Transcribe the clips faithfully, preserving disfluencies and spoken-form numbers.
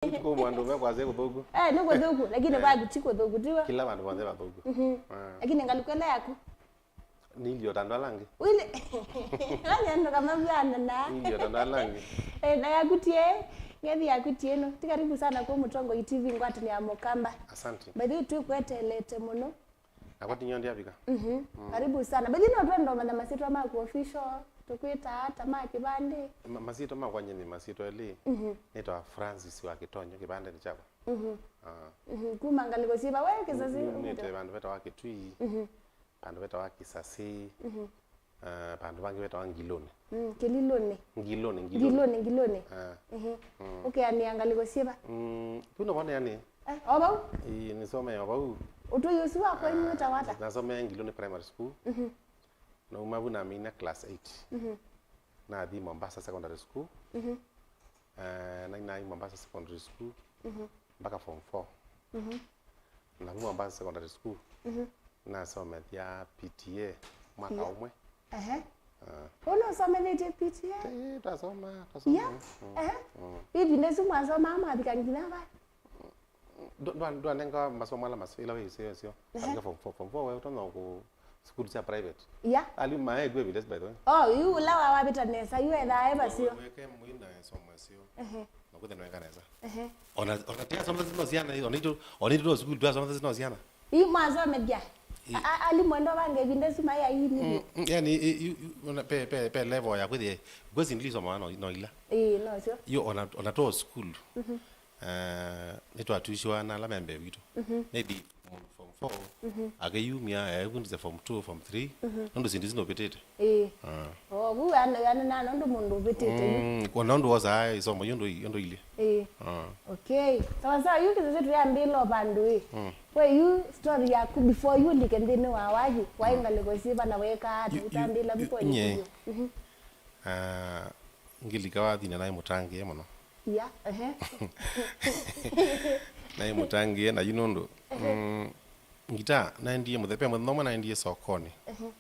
Kũu andũ mekwasya kũthũku. Eh, nĩ kũthũku, lakini Eh. kwaku ti kũthũku, tiwa? Kila vandũ vonthe vathũku. Mhm. Ah. Lakini ngalĩko ĩla yaku? Nĩilyĩ o ta andũ ala angĩ. Wĩlĩ. Wanyandũka mavw'ana na. Nĩilyĩ o ta andũ ala angĩ. Eh, na yaku tiĩ, ngethi yaku tiĩ ĩno. Ti karibu sana kwa Mũtongoi T V ngwatanĩo ya Mũkamba. Asante. By the way, twĩkwetelete mũno. Nakwa tinyo ndyavika. Mhm. Mm. Karibu sana. By the way, no twenda ũmanya masyĩtwa maku official, tũkwĩtaa ata ma kĩvandĩ? Ma-, masyĩtwa makwa nyie nĩ masyĩtwa elĩ. Mhm. Nĩtawa Francis wa Kĩtonyo, kĩvandĩ nĩ kyakwa. Mhm. Ah. Mhm. Kuma ngalĩko syĩva we Kĩsasĩ? Nĩ vandũ vetawa Kĩtui. Mhm. Vandũ vetawa Kĩsasĩ. Mhm. Ah, vandũ vangĩ vetawa Ngilũnĩ. Mm, Kĩlilũnĩ. Ngilũnĩ, Ngilũnĩ. Ngilũnĩ, Ngilũnĩ. Ah. Mhm. Mm. Ũkeanĩa ngalĩko syĩva? Mm, tu no vone yani. Eh, o vau? Ĩĩ, nĩsomee o vau. Ũtũi ũsu wakwa inywĩta wata? Nasomea Ngilũnĩ Primary School. Mhm. Nauma vu namina class eight. Mhm. Nathi Mombasa Secondary School. Mhm. Eh, nainai Mombasa Secondary School. Mhm. Mpaka form four. Mhm. Na vu Mombasa Secondary School. Mhm. Nasomethya P T A mwaka Yeah. ũmwe. Ehe. Ah. Ũnũsomethĩtye P T A? Eh, twasoma, twasoma. Yeah. Mm. Ehe. Mm. Ĩvinda ĩsu mwasomaa mwavika nginya va? Ndwa-, ndwa-, ndwanengawa masomo ala masu-, ila wĩ isio, isio. Ehe. Afika form four, form four we ũtonya ku-, sukulu sya private. Yeah. Ali maegwe vides, by the way. Oh, yu ũla wa wavĩta nesa, yu ethaa e vasio. Weke mwina somo sio. Ehe. Makwĩthe nwenga nesa. Ehe. Ona, ona tia somo sino siana, ona itu, ona itu sukulu tia somo sino siana. Yu mwasomethya. I- A-, a-, alimũ endo vange ĩvinda ĩsu mai aini. Mm, mm, yani, i-, yu, yu, ona pe, pe, pe level ya kwĩthĩa, because nilisoma no, no ila. Ĩĩ, no sio. Yu ona, ona to sukulu. Mhm. Eh, nĩtwatuishiwa na ala me mbee witũ. Mhm. Maybe form four, mhm, akeyumya, eh, evundisya form two, form three, mhm, nũndũ syĩndũ isu nũvĩtĩte. Ĩĩ. Ah. Oh, vu ana, ana, na nũndũ mũndũ ũvĩtĩte yu. Mm, ona ũndũ wosaa isomo yu ũndũ i-, ũndũ ilĩ. Ĩĩ. Ah. Okay. Sawa sawa, yu kĩsese tuyambĩla o vandũ ĩ. Mm. We yu story yaku before yu ũlike nthĩnĩ wa wathi, waĩ ngalĩko syĩva na wekaa ata, yu, yu, ũtambĩla yu, before nye. Yu. Mhm. Ah, ngĩlika wathina naĩ mũtangĩe mũno. Ia, ehe. Naĩ mũtangĩe, na yu nũndũ, ehe, mm, ngitaa naendie mũthenya, mũthenya ũmwe naendie sokonĩ, ehe,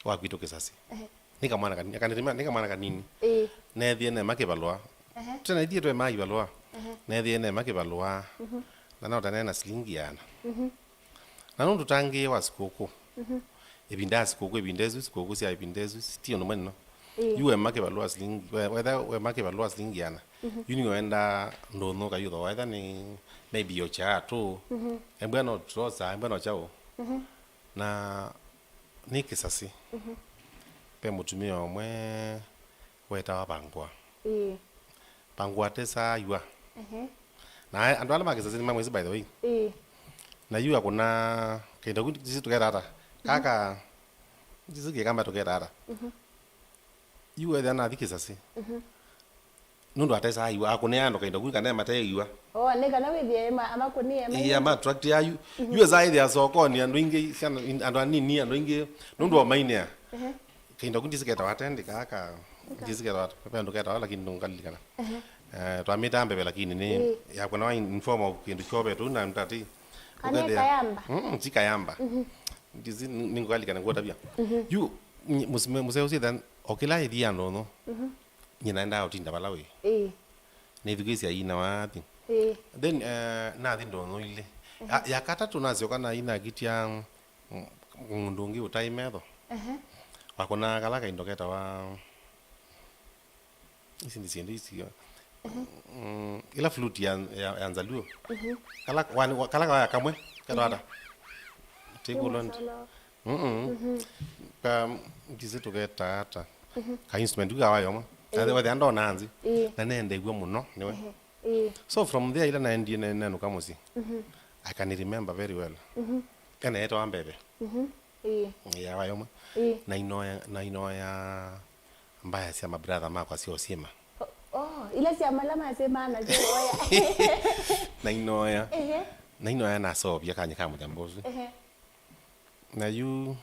wa kwitũ Kĩsasĩ. Ehe. Nĩ kamwana kanini, akanĩrĩma, nĩ kamwana kanini. Ĩĩ. Neethie nema kĩvalũa. Ehe. Tena ithyĩ twema ivalũa. Ehe. Neethie nema kĩvalũa. Mhm. Na no tanena silingi yana. Mhm. Na nũndũ tangĩe wa sikũkũ. Mhm. Ĩvinda ya sikũkũ, ĩvinda ĩsu, sikũkũ sya ĩvinda ĩsu, ti ũndũ mũnene. Ĩĩ. Yu wema kĩvalũa silingi, we-, wetha wema kĩvalũa silingi yana. Mhm. Yu nĩwenda ndũnũ kayutho, wetha nĩ maybe ocha tũ. Mhm. Embwa no trosa, embwa no chao. Mhm. Na nĩ Kĩsasĩ. Mhm. Ve mũtumĩa ũmwe wetawa Vangwa. Ĩĩ. Vangwa atesaa yua. Ehe. Na andũ ala ma Kĩsasĩ nĩmamwĩsĩ, by the way. Ĩĩ. Na yu akũna kĩndũ kĩu, sisi tũketa ata? Mhm. Kaka, sisi kĩkamba tũketa ata? Mhm. Yu ethĩa nathi Kĩsasĩ. Mhm. Nũndũ atesaa yua, akũnĩa andũ kĩndũ kĩu kana emate yua. Oh, nĩ kana wĩthĩe ma-, amakũnĩe ma-, ĩĩ, ama attract ya yu. Mhm. Yu esaa ĩthĩa sokonĩ, andũ aingĩ, syana, andũ anini, andũ aingĩ, nũndũ wa mainea. Ehe. Kĩndũ kĩu ndisiketawa ata, ndikaka, ndisiketawa ata, ve andũ ketawa, lakini ndũngalilikana. Ehe. Eh, twamĩtaa mbeve, lakini nĩ, ĩĩ, yakwa na in form of kĩndũ kyovetwe na ndati. Kana ũkethĩa kayamba? Mm, ti kayamba. Mhm. Ndisi, nĩ, nĩngũkalikana ngũtavya. Mhm. Yu, nyi-, mũsime-, mũseo ũsitha, o kĩla ĩthi ya ndono, mhm, nyina endaa ũtinda vala wĩ. Ĩĩ. Nĩthukĩsya ina wathi. Ĩĩ. Then, eh, nathi ndono ilĩ. Mhm. Ya, ya katatũ nasyoka na ina kitia, mm, mũndũ ũngĩ ũtaĩ metho. Ehe. Wakũnaa kala kaindo ketawa, ici nĩ syĩndũ icio. Mhm. Mm, ila flute ya, ya, ya Nzaluo. Mhm. Kala, wani, wa-, kala kawaya kamwe, ketawa ata? Table and, mm-mm. Mhm. Ka, ndisi tũketa ata? Mhm. Ka instrument kawaya ũmwe. Ĩĩ. Wethĩa ndona nzi. Ĩĩ. Na nendew'a mũno, nĩwe. Ehe. Ĩĩ. So from there, ila naendie ne-, nenũka mũsyĩ. Mhm. I can remember very well. Mhm. Ena etawa mbeve. Mhm. Ĩĩ. Ya wayoma. Ĩĩ. Na inoya, na inoya mbaya sya mabrother makwa sya ũsyĩma. Oh, oh, ila sya mala masema na syo oya. Na inoya. Ehe. Na inoya nasovya kanya ka mũthemba ũsu. Ehe. Na yu,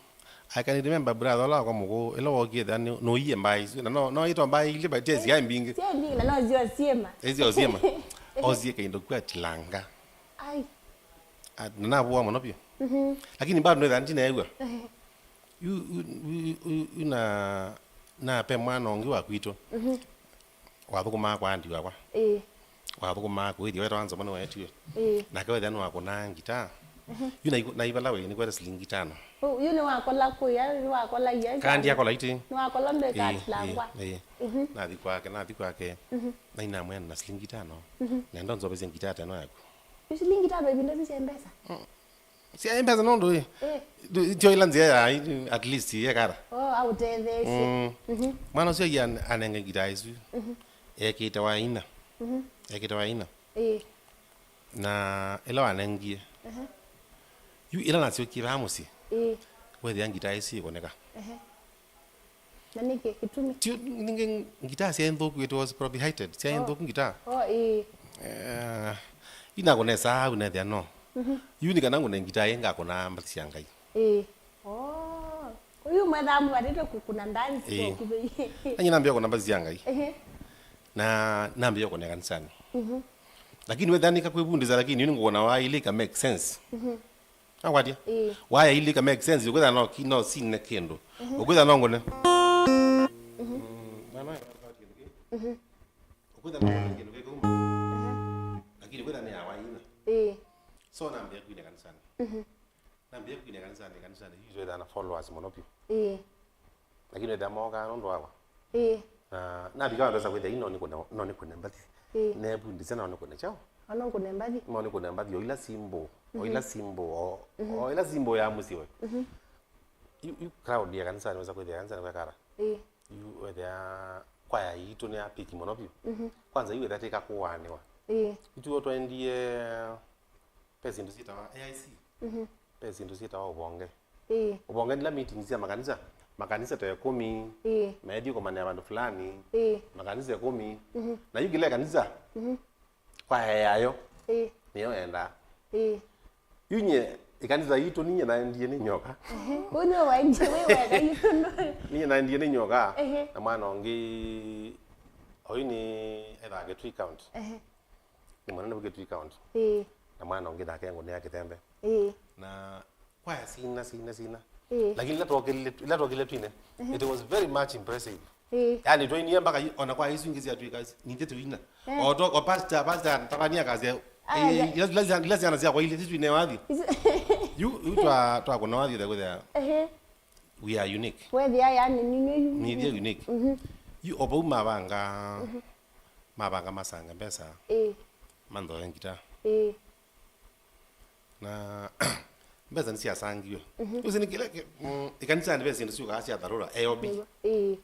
I can remember brother ũla wakwa mũkũũ, ĩla wokie thani, nũiye mbaya isu. Na no, no ito mbaya ilĩ, but yes, yaĩ mbingĩ. Sio mbingĩ, na no sio syema. Ĩsio syema. Osie kaindo kwa tilanga. Ai. Ah, na navũa mũno vyũ. Mhm. Lakini bado nĩtha ndineew'a. Ehe. Yu, yu, yu, yu, yu na, na pe mwana ũngĩ wa kwitũ. Mhm. Wathũkũmaa kwa andi wakwa. Ĩĩ. wathũkũmaa kũĩthya wetawa Nzomani waetiwe. Ĩĩ. Nake wethĩa nĩwakũnaa ngitaa. Mhm. Yu nai-, naivala wĩ nĩkwete silingi itano. Ũ, yu nĩwakola kũya, nĩwakola ia. Kandi akola itĩ. Nĩwakola mbeka. Ĩĩ, atilangwa. Ĩĩ. Mhm. Nathi kwake, nathi kwake. Mhm. Nainamwĩa na silingi itano. Mhm. Nenda ũnzovesye ngitaa teno yaku. Yu silingi itano ivinda isu sya mbesa? Mm. Sya mbesa nũndũ ĩ. Eh. Tyo ila nzĩa ya, at least yekara. Oh, aũtetheesye. Mm. Mhm. Mwana ũsu aia anenge ngitaa isu. Mhm. Ekĩte wa ina. Mhm. Ekĩte wa ina. Ĩĩ. Na ĩla wanengie. Ehe. Yu ĩla nasyokie vaa mũsyĩ. Ĩĩ. Wethĩa ngitaa isu ikoneka. Ehe. Na nĩkĩ kĩtumi? Ti ningĩ ngitaa syaĩ nthũku, it was probably hated. Syaĩ nthũku ngitaa. Oh, ĩĩ. Eh, inakũnesaa au nethĩa no. Mhm. Yu nĩ kana ngũne ngitaa ĩ ngakũna mbathi sya Ngai. Ĩĩ. Oh. Ũyu mwethaa mũvatĩte kũkũna dance. Ĩĩ. Kwa kuvei. Nanyi nambia kũna mbathi sya Ngai. Ehe. Na nambia kũna kanisani. Mhm. Lakini wethaa nĩkakwĩvundĩsa, lakini yu nĩngũkũna waĩlĩ ika make sense. Mhm. Nakwatya? Ĩĩ. Waya ili ka make sense, ũkwĩtha no ki-, no sine kĩndũ. Mhm. Ũkwĩtha no ngũne. Mhm. Mm, mwana, mhm. Ũkwĩtha no ngũne kĩndũ kĩkauma. Mhm. Lakini ũkwĩtha nĩ ya waina. Ĩĩ. So nambia kwina kanisani. Mhm. Nambia kwina kanisani, kanisani, yu twĩtha na followers mũno piũ. Ĩĩ. Lakini wetha mokaa nũndũ wakwa. Ĩĩ. Na navika vandũ esa kwĩthĩa ino nĩkũne, no nĩkũne mbathi. Ĩĩ. Nevundisya no nĩkũne kyaũ? Ano ngũne mbathi. No nĩkũne mbathi, o ila simbo, o ila simbo, o, o ila simbo ya mũsyĩ we. Mhm. Yu, yu crowd ya kanisani wesa kwĩthĩa kanisani kwekara. Ĩĩ. Yu wethĩa kwaya yitũ nĩ ya piki mũno piũ. Mhm. Kwanza yu wethĩa tĩka kũanĩwa. Ĩĩ. Ituo twaendie Ve syĩndũ syĩtawa A I C. Mhm. Ve syĩndũ syĩtawa ũvonge. Ĩĩ. Ũvonge nĩla meeting sya makanisa, makanisa ta ĩkũmi, ĩĩ, methi kũmanĩa vandũ fulani, ĩĩ, makanisa ĩkũmi. Mhm. Na yu kĩla ĩkanisa, mhm, kwaya yayo, ĩĩ, nĩyo yendaa. Ĩĩ. Yu nye ĩkanisa yitũ ninye naendie nĩ nyoka. Ehe. Kũu nĩwe waendie wĩ weka yitũ ndũ. Ninye naendie nĩ nyoka. Ehe. Na mwana ũngĩ, oyu nĩ ethaa Kitui County. Ehe. Nĩ mwana nĩ Kitui County. Ĩĩ. Na mwana ũngĩ nake ngũnĩa Kĩtembe. Ĩĩ. Na kwaya sina, sina, sina. Ĩĩ. Lakini ila twokĩlile, ila twokĩlile twine, ehe, it was very much impressive. Ĩĩ. Yani twainie mpaka i-, ona kwaya isu ingĩ syatwĩka nithe tũina. Eh. O to, o pastor, pastor, tabania kazi. Ah, ĩĩ, ya. Ila, ila, ila syana syakwa ile, sisi twine wathi. Isu- Yu, yu twa, twakũna wathi ũthe kũthea. Ehe. We are unique. Wethĩa yani nĩ, nĩ, nĩ ithyĩ unique. Mhm. Yu o vau mavanga, mhm, mavanga masanga mbesa. Ĩĩ. Manthoe ngita. Ĩĩ. Na mbesa nĩsyasangiwe. Mhm. Ũsĩ nĩ kĩla kĩ-, mm, ĩkanisanĩ ve syĩndũ syũkaa sya dharura, A O B. Nĩw'o. Ĩĩ.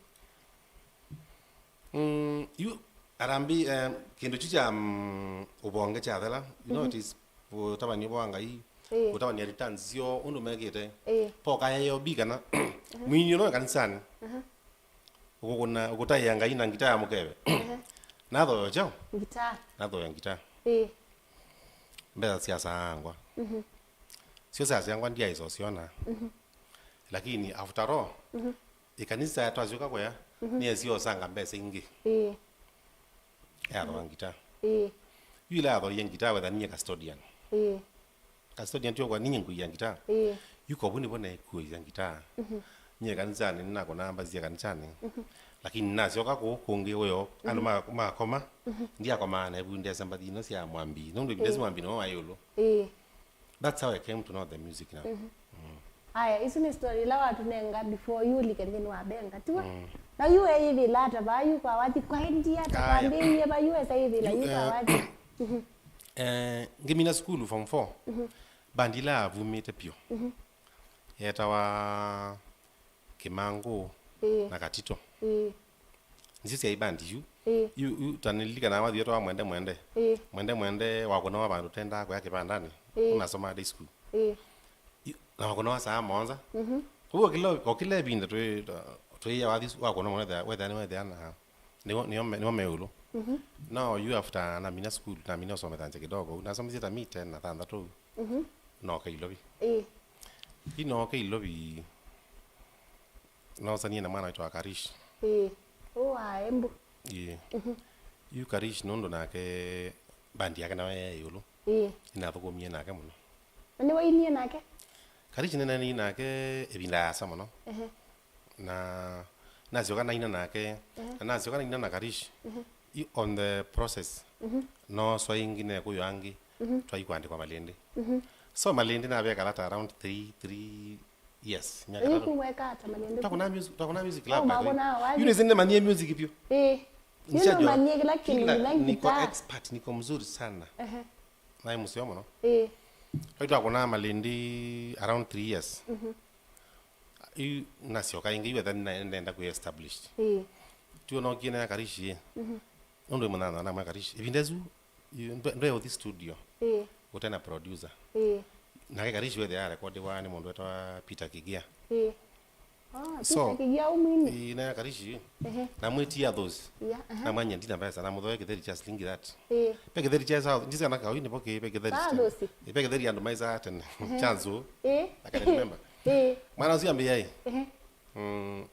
Mm, yu arambi, eh, kĩndũ kyu kya, mm, ũvonge kyathela, you know, mhm, it is ũtavany'a wa Ngai, ĩĩ, ũtavany'a returns syo ũndũ mekĩte. Ĩĩ. Poka A O B kana, mhm, mwinyi ũno kanisani. Mhm. Ũkũkũna, ũkũtaĩa Ngai na ngita ya mũkeve. Ehe. Nathoyo kyaũ? Ngita. Nathoyo ngita. Ĩĩ. Mbesa syasaangwa. Mhm. Syo syasaangwa ndyaĩsa ũsyona. Mhm. Lakini after all, mhm, ĩkanisa twasyoka kũya, mhm, nĩyesie ũsanga mbesa ingĩ. Ĩĩ. Yathoa ngita. Ĩĩ. Yu ila yathoie ngita wetha niye custodian. Ĩĩ. Custodian tyo kwa ninye ngũia ngita. Ĩĩ. Yu kovu nĩvo naikuoia ngita. Mhm. Nye kanisanĩ nĩnakũnaa mbathi sya kanisanĩ. Mhm. Lakini nasyoka kũu kũngĩ ũyo, andũ, mhm, ma-, makoma, mhm, ndiakomaa na ivundesa mbathi ino sya Mwambi. Nũndũ ivundesa, ĩĩ, Mwambi nĩwe wa ĩũlũ. Ĩĩ. That's how I came to know the music now. Mhm. Mm. Aya, isu nĩ story ila watũnenga before yu ũlike nthĩnĩ wa benga, tiwa? Mm. Na yu eyĩvĩla ata vaa yu kwa wathi, kwaendie ata, aya, kwambĩĩie va yu esa yĩvĩla yu, yu kwa, eh, wathi? Mhm. Eh, ngĩmina sukulu form four, mhm, bandi ila yavumĩte pyũ, mhm, yetawa Kĩmangũ, ĩĩ, na Katito. Ĩĩ. Nĩsyo syaĩ bandi yu. Ĩĩ. Yu, yu, ta nĩlilikana wathi wetwa wa Mwende Mwende. Ĩĩ. Mwende Mwende wakũnawa vandũ tendaa kũya kĩvandanĩ. Ĩĩ. Ũnasomaa day school. Ĩĩ. Yu, na wakũnawa saa mũonza. Mhm. Ũu o kĩla, o kĩla ĩvinda twĩ, twĩĩa wathi wakũna mũno wethĩa, wethĩa nĩwethĩa na nĩo, nĩo me, nĩo me ĩũlũ. Mhm. No yu after namina school, namina ũsomethangya kidogo, nasomisye ta mi ten na thanthatũ. Mhm. Nooka Ilovi. Ĩĩ. Yu nooka Ilovi, noosanie na mwana wĩtawa Karish. Ĩĩ. Ũũ wa Embu. Ĩĩ. Mhm. Yu Karish nũndũ nake bandi yake nayo yaĩ ĩũlũ. Ĩĩ. Nĩnathũkũmie nake mũno. Na nĩwainie nake? Karish nĩnainie nake ĩvinda yasa mũno. Ehe. Na nasyoka naina nake, ehe, na nasyoka naina na Karish. Ehe. Yu on the process, No swa ingĩ na ĩkũyũ angĩ, twai kũandĩkwa Malindi. So Malindi navekala ta around three, three years, myaka ĩtatũ. Ĩkũweka ata Malindi? Twakũna music, twakũna music club. Oh, back then. Mwakũna wapi? Yu nĩsĩ nĩmanyie music vyũ. Ĩĩ. Yu nĩmanyie kĩla kĩndũ, nĩla niko guitar. Expert, niko mzuri sana. Ehe. Naĩ mũseo mũno. Ĩĩ. Yu twakũna Malindi around three years. Yu nasyoka ĩngĩ, yu etha nĩna-, nĩnaenda kwĩ established. Ĩĩ. Tuonokie na Karishi, ĩ. Nũndũ ĩ mũnyanyawa namwĩa Karishi, ĩvinda ĩsu, yu ndwe-, ndweũthi studio. Ĩĩ. Ũte na producer. Ĩĩ. Nake Karishi wethĩa arekondiwa nĩ mũndũ wĩtawa Peter Kigia. Ĩĩ. Ah, so, Peter Kigia ũmwini? Ĩĩ, na Karishi. Ehe. Namwĩtie Athũsi. Yeah, aha. Namwanyia ndina mbesa, namũthoe kĩtheri kya silingi thirty. Ĩĩ. Ve kĩtheri kya saa, ndisana kaũ nĩ voke, ve kĩtheri. Saa kya Athũsi? Ĩĩ, ve kĩtheri andũ maĩsaa tene. Ehe. Kya nzũ. Ĩĩ. I can remember. Ĩĩ. Mwana ũcio ambĩa ĩ. Ehe. Mm,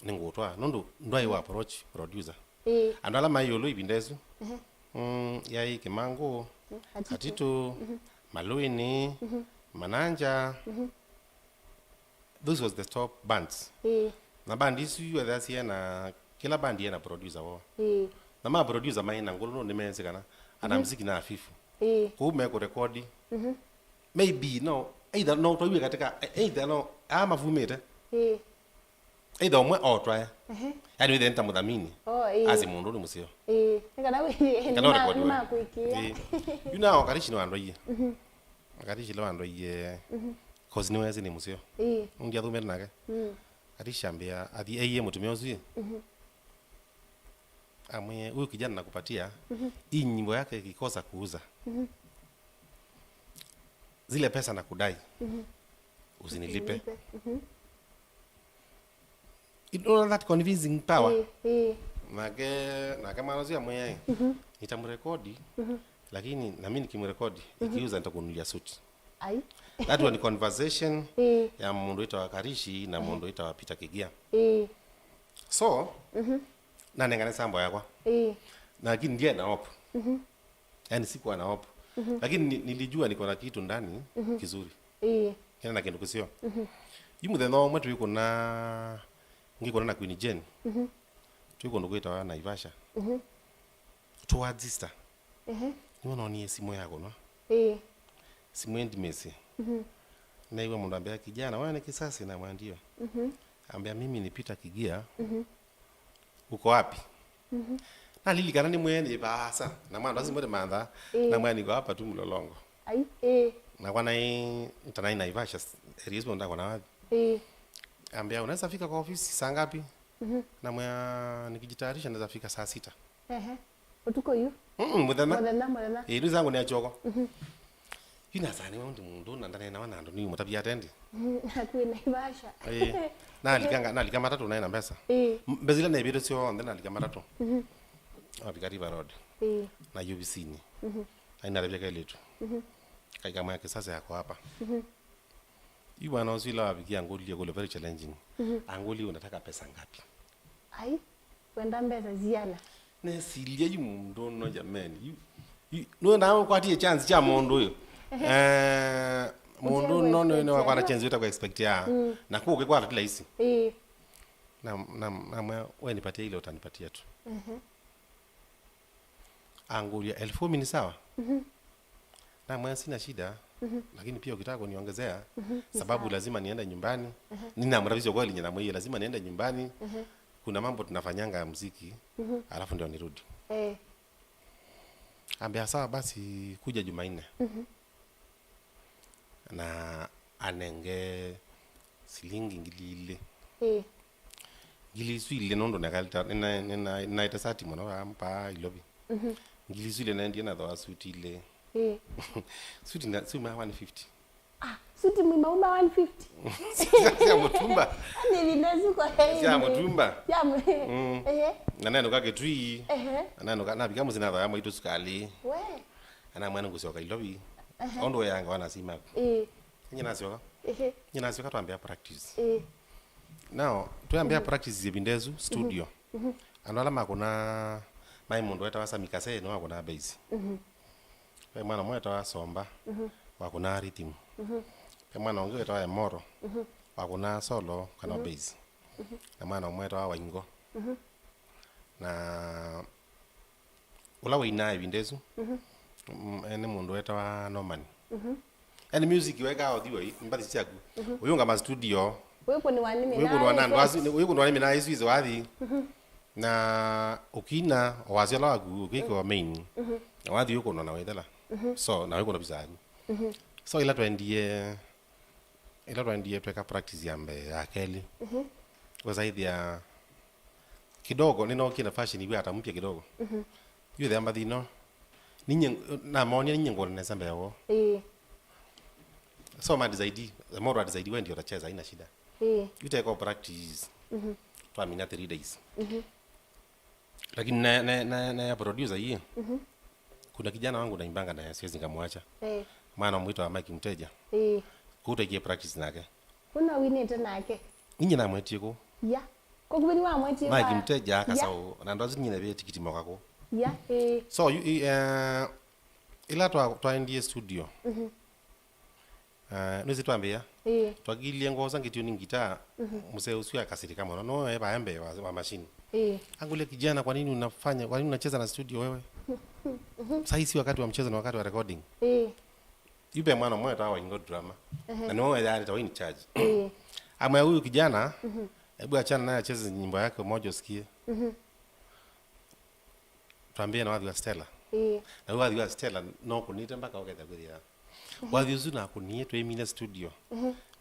nĩngũtwaa. Nũndũ ndwaĩ wa approach producer. Ĩĩ. Andũ ala maĩ ĩũlũ ĩvinda ĩsu. Ehe. Mm, yaĩ Kĩmangũ, mm, Atito. Atito, Malũĩnĩ, Mananja. Those was the top bands. Ĩĩ. Na band isu yu etha siena, kĩla band yena producer woo. Ĩĩ. Na ma producer maĩ na ngũlũ nũndũ nĩmeesĩ kana ana mziki na afifu. Ĩĩ. Kũu mekũrekodi. Maybe, no, either no twaue katika, either no, aa mavumĩte. Ĩĩ. Either ũmwe otwae. Ehe. Yani wĩthĩe nĩ ta mũthamini. Oh, ĩĩ. Asi mũndũ nĩ mũseo. Ĩĩ. Nĩ kana wĩthĩe. Kana ũrekodiwe. Makwĩkĩa. Ĩĩ. Yu nao Karishi nĩ wandwaie. Karishi nĩ wandwaie. Cause nĩwesĩ nĩ mũseo. Ĩĩ. Ndiathumĩte nake. Mm. Karishi ambĩa athi aiye mũtumĩa ũsu ĩ. Amwĩe, "Huyu kijana nakupatia, hii nyimbo yake ikikosa kuuza, zile pesa nakudai, usinilipe." Usinilipe. You know that convincing power? Ĩĩ, ĩĩ. Nake, nake mwana ũcio amwĩa, "Nitamrekodi, lakini na mimi nikimrekodi, ikiuza nitakununulia suti." Ai. That one conversation, ĩĩ, ya mũndũ wĩtawa Karishi na mũndũ wĩtawa Peter Kigia. Ĩĩ. So, nanengane sample yakwa. Ĩĩ. Lakini ndiye na hope. Yani sikuwa na hope. Lakini ni-, nilijua niko na kitu ndani kizuri. Ĩĩ. Kĩna na kĩndũ kĩseo. Yu mũthenya ũmwe twĩkũna, ngĩkũna na Queen Jane. Twĩ kũndũ kwĩtawa Naivasha. Towards Easter. Ehe. Nĩwona onie simũ yakũnwa. Ĩĩ. Simũ ĩndimĩsĩ. Naigua mũndũ ambĩa, "Kijana, wewe ni Kisasi?" Namwĩa, "Ndio." Ambĩa, "Mimi ni Peter Kigia. Uko wapi?" Nalilikana nĩ mwene vaasa. Na mwana simũ ndĩmantha. Ĩĩ. Namwĩa, "Niko hapa tu Mlolongo." Ai, ĩĩ. Nakwa naĩ, tanaĩ Naivasha, area isu ndakona wapi. Ĩĩ. Ambĩa, "Unaweza fika kwa ofisi saa ngapi?" Namwĩa, "Nikijitayarisha naweza fika saa sita." Ehe. Ũtukũ yu? Mm, mũthenya. Mũthenya, mũthenya. Ĩĩ, nĩsangũ nĩ achoko. Yu nasa nĩ mũndũ mũndũ na ndaneenawa na andũ nĩ mũtavia atendi. Nakuĩ Naivasha. Ĩĩ. Nalikanga, nalika matatũ naĩ na mbesa. Ĩĩ. M-, mbesa ila naivĩte syonthe nalika matatũ. Navika River Road. Ĩĩ. Na ovisinĩ. Ai natavia kailĩtu. Kaikamwĩa Kisasi yako hapa. Yu mwana ũsu ĩla wavikie angũlilye kũlyo very challenging. Angũlilye, "Unataka pesa ngapi?" Ai, wenda mbesa ziana. Nesilie yu mũndũ ũno jameni. Yu, yu, nũendaa ũkwatie chance kya mũndũ ũyũ. Ehe. Eh, mũndũ ũno nĩ, nĩ wakwata chance ũtakwa expect ya. Na kũu ũkĩkwata ti laisi. Ĩĩ. Na, na, namwĩa, "Wewe nipatie ile utanipatia tu." Ehe. Angũlya, "Elfu kumi ni sawa?" Namwĩa, "Sina shida, lakini pia ukitaka kuniongezea, sababu lazima niende nyumbani." Ninamrahisisha kweli, ninamwambia, "Lazima niende nyumbani. Kuna mambo tunafanyanga ya muziki, alafu ndio nirudi." Eh. Ambia, "Sawa basi, kuja Jumanne." Na anenge silingi ngili ilĩ. Ĩĩ. Ngili isu ilĩ nũndũ nakalĩta, nĩna-, nĩna-, nĩnaĩte sati mũno vaa, vaa Ilovi. Ngili isu ilĩ naendie nathoa suti ilĩ. Ĩĩ. Suti na, suti ma one fifty. Ah, suti mũima uma one fifty? Sya mũtumba. Nĩ vile suko hei. Sya mũtumba. Sya mũ-, mm, ehe. Na nenũka Kitui. Ehe. Na nenũka, navika mũsyĩ nathoa mwaitũ sukalĩ. We. Anamwĩa nĩngũsyoka Ilovi. Ehe. Ũndũ wĩanga wana simaku. Ĩĩ. Nyie nasyoka. Ehe. Nyie nasyoka twambĩa practice. Ĩĩ. Now, twambĩa practice ĩvinda ĩsu, studio. Andũ ala makũnaa, maĩ mũndũ wetawa Sami Kasee, nĩwe wakũnaa bass. Ve mwana ũmwe wetawa Somba, wakũnaa rhythm. Ve mwana ũngĩ wetawa Emoro, wakũnaa solo kana bass. Na mwana ũmwe wetawa Waingo. Na Ũla wainaa ĩvinda ĩsu, mm, nĩ mũndũ wetawa Norman. Yani music wekaa ũthiwa mbathi syaku. Ũyũngama studio. Wĩkũnĩwa nĩ mĩnaa. Wĩkũnĩwa na andũ asu, wĩkũnĩwa nĩ mĩnaa ĩsu ĩsĩ wathi. Na ũkina, wasya ũla waku, ũkĩkĩwa main. Na wathi wĩkũnwa na wĩthela. So, na wĩkũnwa visa yaku. So, ĩla twaendie, ĩla twaendie tweka practice ya mbee, ya kelĩ. Ũsaithia kidogo, nĩnookie na fashion iwe atampya kidogo. Yu the mbathi ĩno. Ninye, namonia ninye ngona nesa mbee woo. Ĩĩ. So ma decide, the more wa decide wewe ndio utacheza, haina shida. Ĩĩ. You take all practice. Twamina three days. Lakini na, na, na, na ya producer hii. Kuna kijana wangu naimbanga naye, siwezi nikamwacha. Ĩĩ. Mwana mwito wa Mike Mteja. Ĩĩ. Kutaikie practice nake. Kuna winĩte nake. Ninye namwetie kũ. Ya. Kokuvi nĩwamwetie Mike Mteja akasaũ, na andũ asu ninye navĩe tikiti moka kũ. Ya, ĩĩ. So, yu, i, eh, ĩla twa, twaendie studio. Eh, nĩsĩ twambĩa. Ĩĩ. Twakilie ngoo sangĩtio nĩ ngitaa, mũsee ũsu akasirika mũno. No, eh, vae mbee wa, wa machine. Ĩĩ. Angulia kijana, kwa nini unafanya, kwa nini unacheza na studio wewe? Saa hii si wakati wa mchezo, ni wakati wa recording. Ĩĩ. Yu ve mwana ũmwe etawa Waingo Drama. Na nĩwe weyarĩte wa in charge. Amwĩa, "Huyu kijana, hebu achana naye acheze nyimbo yake moja usikie." Twambĩe na wathi wa Stella. Na wathi wa Stella no kũnĩte mpaka ũketha kwĩthĩa. Wathi ũsu nakũnie twĩmine studio.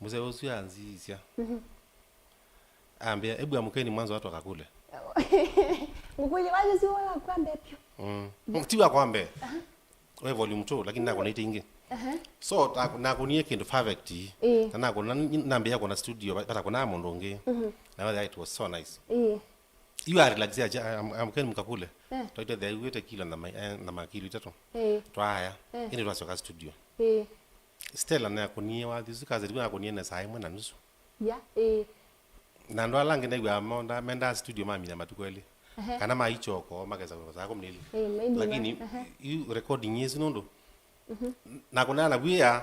Mũsee ũsu anzisya. Ambĩa, "Hebu amkeni mwanzo watu wakakule." Ngũkũlye wathi ũsu wala kwambe pyo. Mm. Ti wa kwambe. We volume two, lakini nakũnĩte ingĩ. So, ta-, nakũnie kĩndũ perfect. Ĩĩ. Na nakũna, nambĩa kũna studio, ba-, bata kũna mũndũ ũngĩ. Na whether it was so nice. Ĩĩ. You are relaxed, acha, am-, amkeni mkakule. Twaite the, wĩte kilo na ma-, eh, na makilo itatũ. Ĩĩ. Twaya. Ĩndĩ twacoka studio. Ĩĩ. Stella nakũnie wathi ũsu kazi, nakũnie na saa ĩmwe na nusu. Ya, ĩĩ. Na andũ ala angĩ naigua monda, mendaa studio mamina matukũ elĩ. Kana maichoko, makesa saa kũmi na ilĩ. Ĩĩ, maybe. Lakini, yu recording ĩsu nũndũ, nakũnaa na wĩa,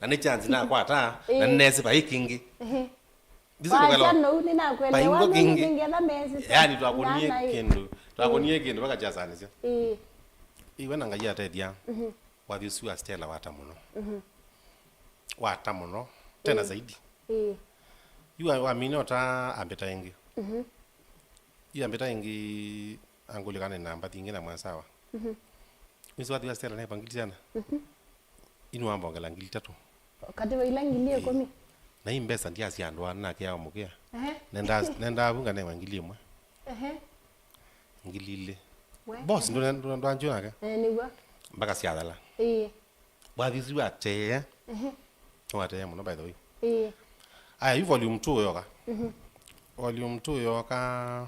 na nĩ chance nakwata, na nĩnesi vai kĩngĩ. Ndisi kũkalo. Wacha no, nĩnakwelewa, vai ngo kĩngĩ. Ngetha mesi. Yani, twakũnie kĩndũ, twakũnie kĩndũ, vakachasanĩsya. Ĩĩ. Iwe na Ngai atethya. Wathi ũsu wa Stella wata mũno. Wata mũno. Tena zaidi. Ĩĩ. Yu wa-, wamina ũta ambĩta ĩngĩ. Yu ambĩta ĩngĩ angũlĩkana na mbathi ĩngĩ na mwasawa. Nĩsĩ wathi wa Stella nepa ngili syana. Inu wambongela ngili itatũ. Katĩ wa ila ngili ĩkũmi. Na ii mbesa ndyasya andũ ana nake amũkĩa. Nenda, nenda avunga newa ngili ĩmwe. Ngili ilĩ. We. Boss, ndũ-, ndũ-, ndwanjũ nake. Eh, nĩw'o. Mpaka syathala. Ĩĩ. Wathi ũsu watee. Watee mũno, by the way. Ĩĩ. Aya, yu volume two yoka. Volume two yoka.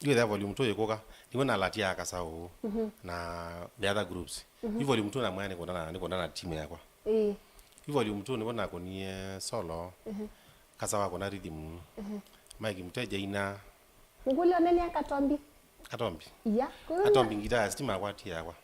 Yu ĩthĩa volume two ĩkũka. Nĩw'o nalatia Kasaũ na the other groups. Yu volume two namwĩa nĩkũndana, nĩkũndana na timu yakwa. Ĩĩ. Yu volume two nĩw'o nakũnie solo. Kasaũ akũna rhythm. Mike Mteja aina. Ngũlyo nene ya Katombi. Katombi. Ya. Katombi ngita ya stima akwatie yakwa.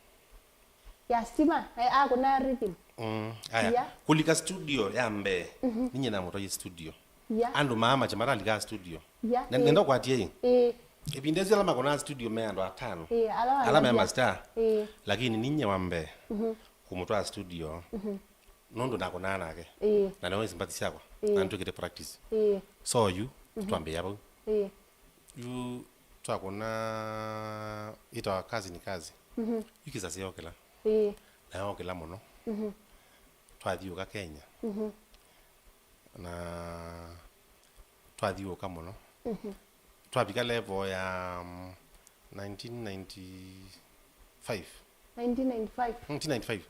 Ya stima, eh, akũna rhythm. Mm, aya. Ya. Kũlika studio ya mbee. Ninye namũtwaie studio. Ya. Andũ maa mache maralika studio. Ya. Ne-, nenda kwatie ĩ. Ĩvinda ĩsu ala makũna studio me andũ atano. Ĩĩ, ala me mastar. Ĩĩ. Lakini ninye wa mbee. Kũmũtwaa studio. Nũndũ nakũnaa nake. Ĩĩ. Na nĩwe sympathy syakwa. Ĩĩ. Na nĩtwĩkĩte practice. Ĩĩ. So yu, twambĩĩa vau. Ĩĩ. Yu twakũna ĩtawa Kazi ni Kazi. Yu kĩsasi yokĩla. Ĩĩ. Na yokĩla mũno. Twathiũka Kenya. Na twathiũka mũno. Twavika level ya, mm, nineteen ninety-five. Nineteen ninety-five. Nineteen ninety-five.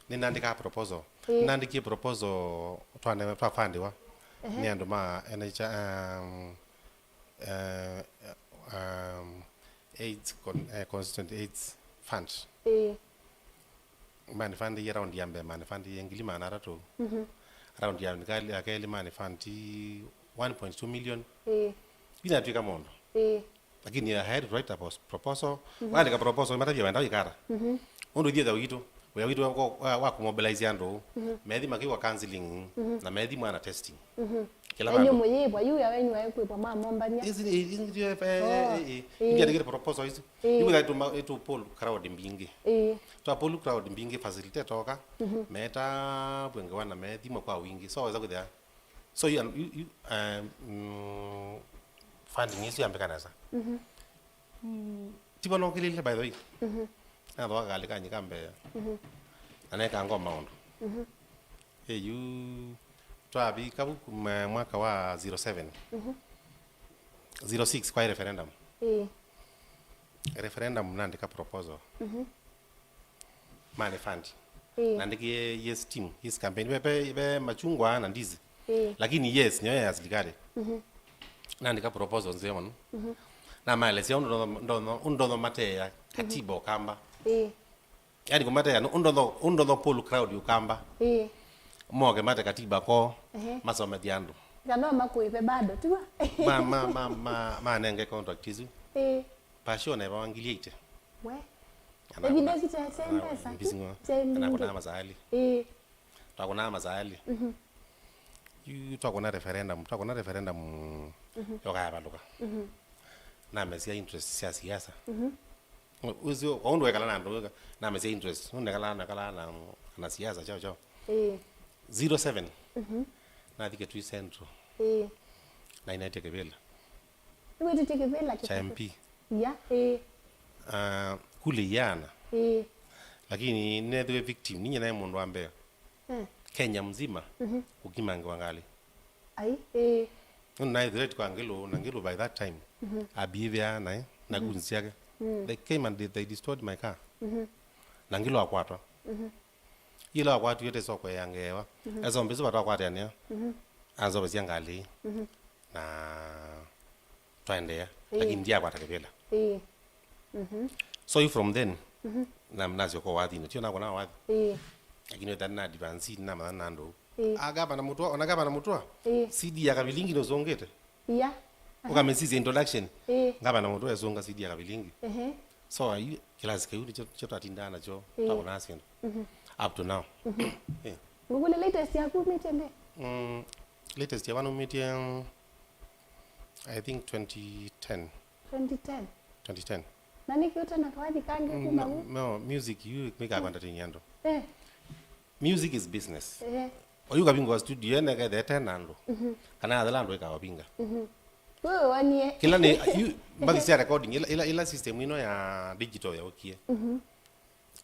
Nĩnaandĩkaa proposal. Ĩĩ. Nĩnaandĩkie proposal twane-, twafandiwa nĩ andũ ma N H I, um, eh, um, AIDS con-, eh, Constituent AIDS Fund. Ĩĩ. Manifandĩie raundi ya mbee, manifandĩie ngili maana atatũ. Raundi ya, ya kelĩ manifandi one point two million. Ĩĩ. Inatwĩka mũndũ. Ĩĩ. Lakini I had to write a pos-, proposal. Waandĩka proposal, matavya wenda wĩkata. Ũndũ ithiĩtha witũ, wĩa witũ wa, wa, wa kũmobilize andũ, methi makĩwa counseling, na methi mwana testing. Kĩla vandũ. Ĩndĩ mũyĩvwa, yu ya wenyu waĩ kwĩvwa mamombany'a. Ĩsi nĩ, ĩsi nĩ, eh, eh, eh, eh. Ĩĩ. Nĩngĩ andĩkĩte proposal isu. Ĩĩ. Nĩkwĩtha tũma-, ĩtũ pull crowd mbingĩ. Ĩĩ. Twa pull crowd mbingĩ, facilitator oka, mhm, meta vwenge wana methima kwa wingĩ. So, weza kwĩthĩa. So, you, you, you, um, mm, funding isu yambĩka nesa. Mhm. Mm. Tivo nokĩlĩlile, by the way. Mhm. Nathoa kalĩ kanyi ka mbee. Mhm. Na nekanga o maũndũ. Mhm. Ĩyu twavika vu kuma mwaka wa zero seven. Mhm. Zero six kwa referendum. Ĩĩ. Referendum nandĩka proposal. Mhm. Mane fund. Ĩĩ. Nandĩkie yes team, yes campaign. Ve, ve, ve machungwa na ndizi. Ĩĩ. Lakini yes, nĩyo ya serikali. Mhm. Naandĩka proposal nzeo mũno. Mhm. Namaelesya ũndũ ndotho, ndotho, ũndũ ndotho mateea katiba Ũkamba. Ĩĩ. Yaani kũmateea, ũndotho, ũndotho pull crowd Ũkamba. Ĩĩ. Moke mate katiba ko, ehe, masomethie andũ. Kana makũĩve bado, tiwa? Ma, ma, ma, ma, manenge contract isu. Ĩĩ. Passion eva wa ngili eighty. We. Ana ĩvinda kuna, ĩsu kyaĩ kyaĩ ana mbesa, mbisi ng'o. Kyaĩ mbingĩ. Ana kuna masaali. Ĩĩ. Twakũnaa masaali. Mhm. Yu twakũna referendum, twakũna referendum, mhm, yoka yavalũka. Mhm. Namesia interest sya siasa. Mhm. Ũsio, kwa ũndũ wekala na andũ, namesia interest. Nũndũ nekala, nekala na, na siasa, chao, chao. Ĩĩ. Zero seven. Mhm. Nathi Kitui Central. Ĩĩ. Na inaitie kĩvĩla. Nĩwĩtĩtie kĩvĩla kya kĩvĩla. M P. Ya, ĩĩ. Ah, kule iana. Ĩĩ. Lakini nethĩwe victim, ninye naĩ mũndũ wa mbee. Eh. Kenya mzima, mhm, kũkimangĩwa ngalĩ. Ai, ĩĩ. Nũndũ naĩ threat kwa Ngilu, na Ngilu by that time, mhm, abehavia naĩ, na, mhm, goons syake. Mm. They came and they, they destroyed my car. Mhm. Na Ngilu akwatwa. Mhm. Yĩla wakwatiwe te soko ya ngewa. Mhm. Esa mbisi vatwa kwatanĩa. Mhm. Anzovesya ngalĩ. Mhm. Na twaendeea. Ĩĩ. Lakini ndiakwata kĩvĩla. Ĩĩ. Mhm. So you from then, mhm, na, nasyoka wathini. Tio nakona wathi. Ĩĩ. Lakini wetani na advance, na mathana na andũ. Ĩĩ. Ah, Gavana Mũtũa, ona Gavana Mũtũa. Ĩĩ. C D ya Kavilingi nũsũngĩte. Iya. Aha. Ũkamĩsisya introduction. Ĩĩ. Ngavana Mũtũa esũnga C D ya Kavilingi. Ehe. So, ayu, kĩlasi kĩu nĩkyo, kyo twatindaa nakyo, ĩĩ, twakũnaa syĩndũ. Mhm. Up to now. Mhm. Eh. Ngũkũlya latest yaku umĩtye ndĩ? Mm, latest yakwa numĩtye, mm, I think twenty ten. Twenty ten? Twenty ten. Na nĩkĩ ũtana kawathi kangĩ kuma vu? Mm, no, no, music yu mĩkakwenda tini andũ. Eh. Music is business. Eh. Oyu kavingwa studio ene kethete na andũ. Mhm. Kana athela andũ ikawavinga. Mhm. Wewe wanie. Kila ni, you, mbathi cia recording, ila, ila, ila system ino ya digital ya ukie. Mhm.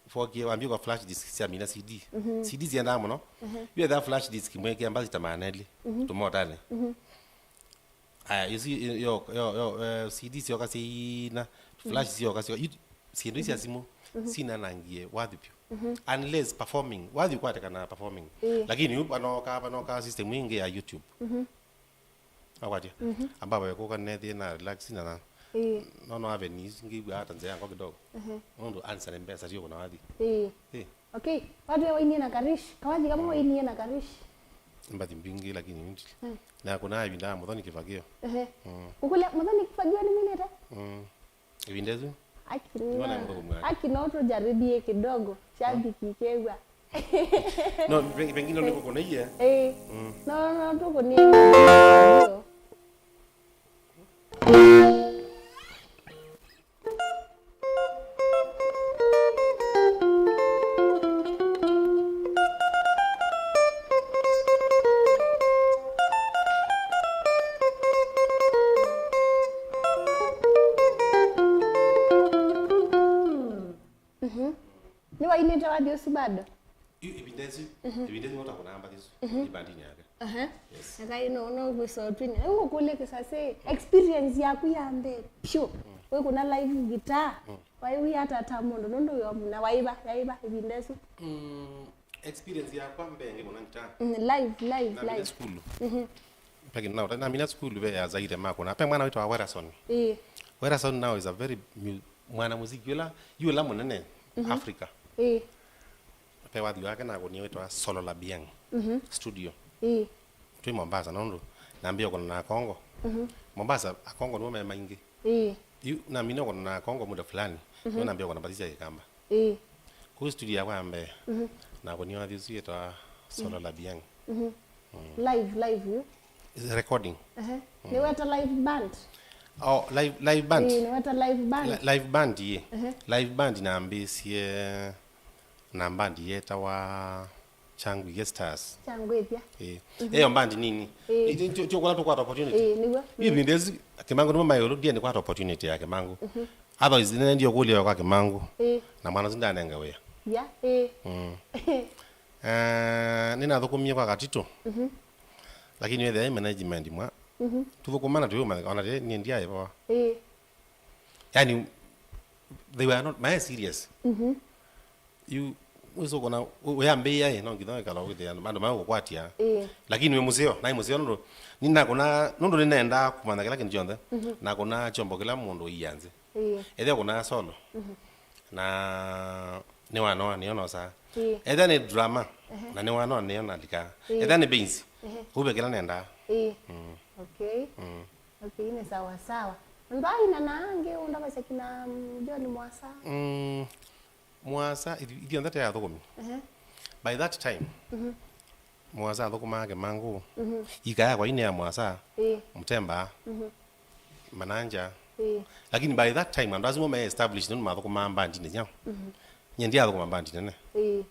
Fokie wambie kwa flash disk cia mina C D. Mhm. C D ziendaa mũno. Mhm. Yu etha flash disk mwekea mbathi ta maneli. Mhm. Tumotane. Mhm. Aya, you see, yo, yo, yo, eh, C D syoka syina, flash syoka syoka, you, syĩndũ cia simũ, sinanangie wathi vyũ. Mhm. Unless performing, wathi ũkwatĩkana performing. Ĩĩ. Lakini yu panoka, panoka system ĩngĩ ya YouTube. Mhm. Akwatya. Mhm. Amba we kũka nethie na relax na na. Ĩĩ. No, no avenues ngĩw'a hata nzĩa yangu kidogo. Mhm. Nũndũ answer nĩ mbesa sio kuna wathi. Ĩĩ. Ĩĩ. Okay, watu wainie na Karish. Kawathi kama wainie na Karish. Mbathi mbingĩ lakini nti. Mm. Na kuna ivinda Mũthoni Kĩvagio. Ehe. Mm. Ũkũlya Mũthoni Kĩvagio nĩ minete? Mm. Ivinda isu. Aki no, aki no tũjaribie kidogo. Shabiki kegwa. No, pe-, pengine niko kuna iye. Eh. Mm. No, no, tuko ni. Mhm. Nĩwainĩte wathi ũsu bado? Yu, ĩvinda ĩsu, mhm, ĩvinda ĩsu nota kũnamba ĩsu, mhm, ibandini yake. Aha. Yes. Ekai no, no gwĩsa ũtwini. Rĩu ngũkũlye kĩsasĩ, experience yaku ya mbee, pyu. Mm. Wĩkũna live guitar. Mm. Waiw'a ata ta mũndũ, nũndũ wĩomũna, waiva, yaiva, ĩvinda ĩsu. Mm, experience yakwa mbee ngĩkũna guitar. Mm, live, live, namina live. Sukulu. Mhm. Peki, na, namina sukulu ve ya Zaire makũna. Pe mwana wĩtawa Werason. Ĩĩ. Werason now is a very mu-, mwana muziki yũla, yũla mũnene, mhm, Africa. Ĩĩ. Pe wathi wake nakũnie wĩtawa Solo La Biang, mhm, studio. Ĩĩ. Twĩ Mombasa, nũndũ nambie kũna na Akongo. Mhm. Mombasa, Akongo nĩmo me maingĩ. Ĩĩ. Yu, namina kũna na Akongo muda fulani, mhm, nĩmo nambie kũna mbathi sya Kĩkamba. Ĩĩ. Kũu studio yakwa ya mbee, mhm, nakũnie wathi ũsu wĩtawa Solo La Biang. Mhm. Mm. Live, live, yu? Recording. Ehe. Nĩweta live band? Oh, live, live band. Ĩĩ, nĩweta live band? Li-, live band, ĩĩ. Ehe. Live band nambĩĩsye na band yetawa Changwithia Stars. Changwithia. Ĩĩ. Ĩyo band nini. Ĩĩ. Ĩĩ, tyo, tyo, tyo kũla tũkwata opportunity. Ĩĩ, nĩw'o. Ĩvinda ĩsu, Kĩmangũ nĩmo maĩ ĩũlũ, ndiye nĩkwata opportunity ya Kĩmangũ. Otherwise, nĩnendie kũlya kwa Kĩmangũ. Ĩĩ. Na mwana ũsu ndanenga wĩa. Ya, ĩĩ. Mm. Eh, nĩnathũkũmie kwa Katito. Mhm. Lakini wethĩa management mwa. Mhm. Tũthũkũma na tũyũmanyĩka, ona tĩ, niĩ ndiaĩ voa. Ĩĩ. Yani, they were not, maĩ serious. Mhm. Yu, wĩsũkũna, wĩambĩĩa ĩ, no nginya wĩkala wĩthĩa andũ magũkwatya. Ĩĩ. Lakini wĩ mũseo, naĩ mũseo nũndũ, nĩnakũna, nũndũ nĩnendaa kũmanya kĩla kĩndũ kyonthe, mhm, nakũna kyombo kĩla mũndũ ũia nzĩ. Ĩĩ. Ethĩa kũna solo. Mhm. Na nĩwanoa, nĩyo nosaa. Ĩĩ. Ethĩa nĩ drama, ehe, na nĩwanoa, nĩyo nalikaa. Ĩĩ. Ethĩa nĩ bass, ehe, ũve kĩla nendaa. Ĩĩ. Mm. Okay. Mm. Okay, nĩ sawa sawa. Ndwaina na angĩ ũndavasya kina, mm, John Mwasa? Mm, Mwasa, ithi-, ithyonthe tĩ athũkũmi. Ehe. By that time, mhm, Mwasa athũkũmaa Kĩmangũ. Mhm. Ika yakwa ine ya Mwasa, ĩĩ, Mũtemba, mhm, Mananja. Ĩĩ. Lakini by that time, andũ asu mo me established nũndũ mathũkũmaa bandinĩ syao. Mhm. Nyie ndiathũkũma bandi nene. Ĩĩ.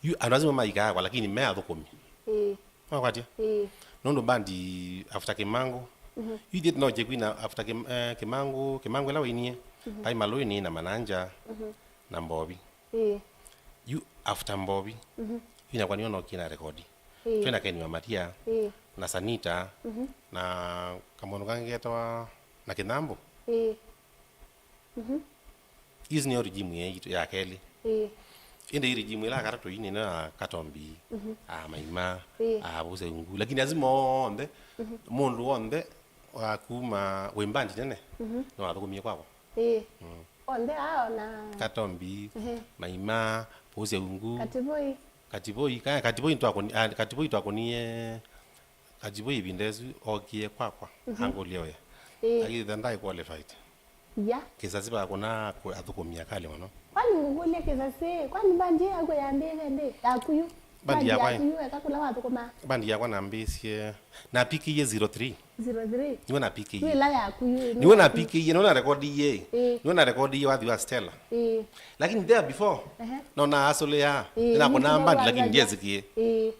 Yu, andũ asu mo maika yakwa, lakini me athũkũmi. Ĩĩ. Wakwatya? Ĩĩ. Nũndũ bandi after Kĩmangũ. Mhm. Yu ithyĩ no Jay Queen after Kĩm-, eh, Kĩmangũ, Kĩmangũ ĩla wainie. Mhm. Vai Malũini na Mananja, mhm, na Mbovi. Ĩĩ. Yu after Mbovi. Mhm. Yu nakwa nĩyo nokie na rekodi. Ĩĩ. Twĩ na Ken wa Matia, ĩĩ, na Sanita, mhm, na kamũndũ kangĩ ketawa na Kĩnyambũ. Ĩĩ. Mhm. Isu nĩyo regime yaitũ ya kelĩ. Ĩĩ. Ĩndĩ ĩ regime ĩla ya katatũ ĩĩ nĩyo ya Katombi, mhm, a Maima, ĩĩ, a Vuse Ungu. Lakini asu monthe, mhm, mũndũ wonthe wa kuma wĩ mbandi nene, mhm, nĩwathũkũmie kwakwa. Ĩĩ. Mm. Onthe ao na Katombi, ehe, Maima, Vuse Ungu. Katiboi. Katiboi, ka-, Katiboi twakũni-, ah, Katiboi twakũnie, Katiboi ĩvinda ĩsu okie kwakwa, mhm, angũlya ũya. Ĩĩ. Lakini then ndaĩ qualified. Ya. Kĩsasi vakũna kũ-, athũkũmi akali mũno. Kwani ngũkũlya Kĩsasi, kwani bandi yaku yambĩĩe ndĩ? Yaku yu? Bandi yakwa ĩ? Yaku yu, eka kũla wathũkũmaa. Bandi yakwa nambĩĩsye, na P K A zero three. Zero three. Niwe na P K A. Yu ĩla yaku yu, nĩwe na P K A, nĩwe na rekodi ĩĩ. Ĩĩ. Nĩwe na rekodi ĩĩ wathi wa Stella. Ĩĩ. Lakini there before, ehe, no na asũlĩa, ĩĩ, nĩnakũnaa bandi, lakini ndiesikie. Ĩĩ.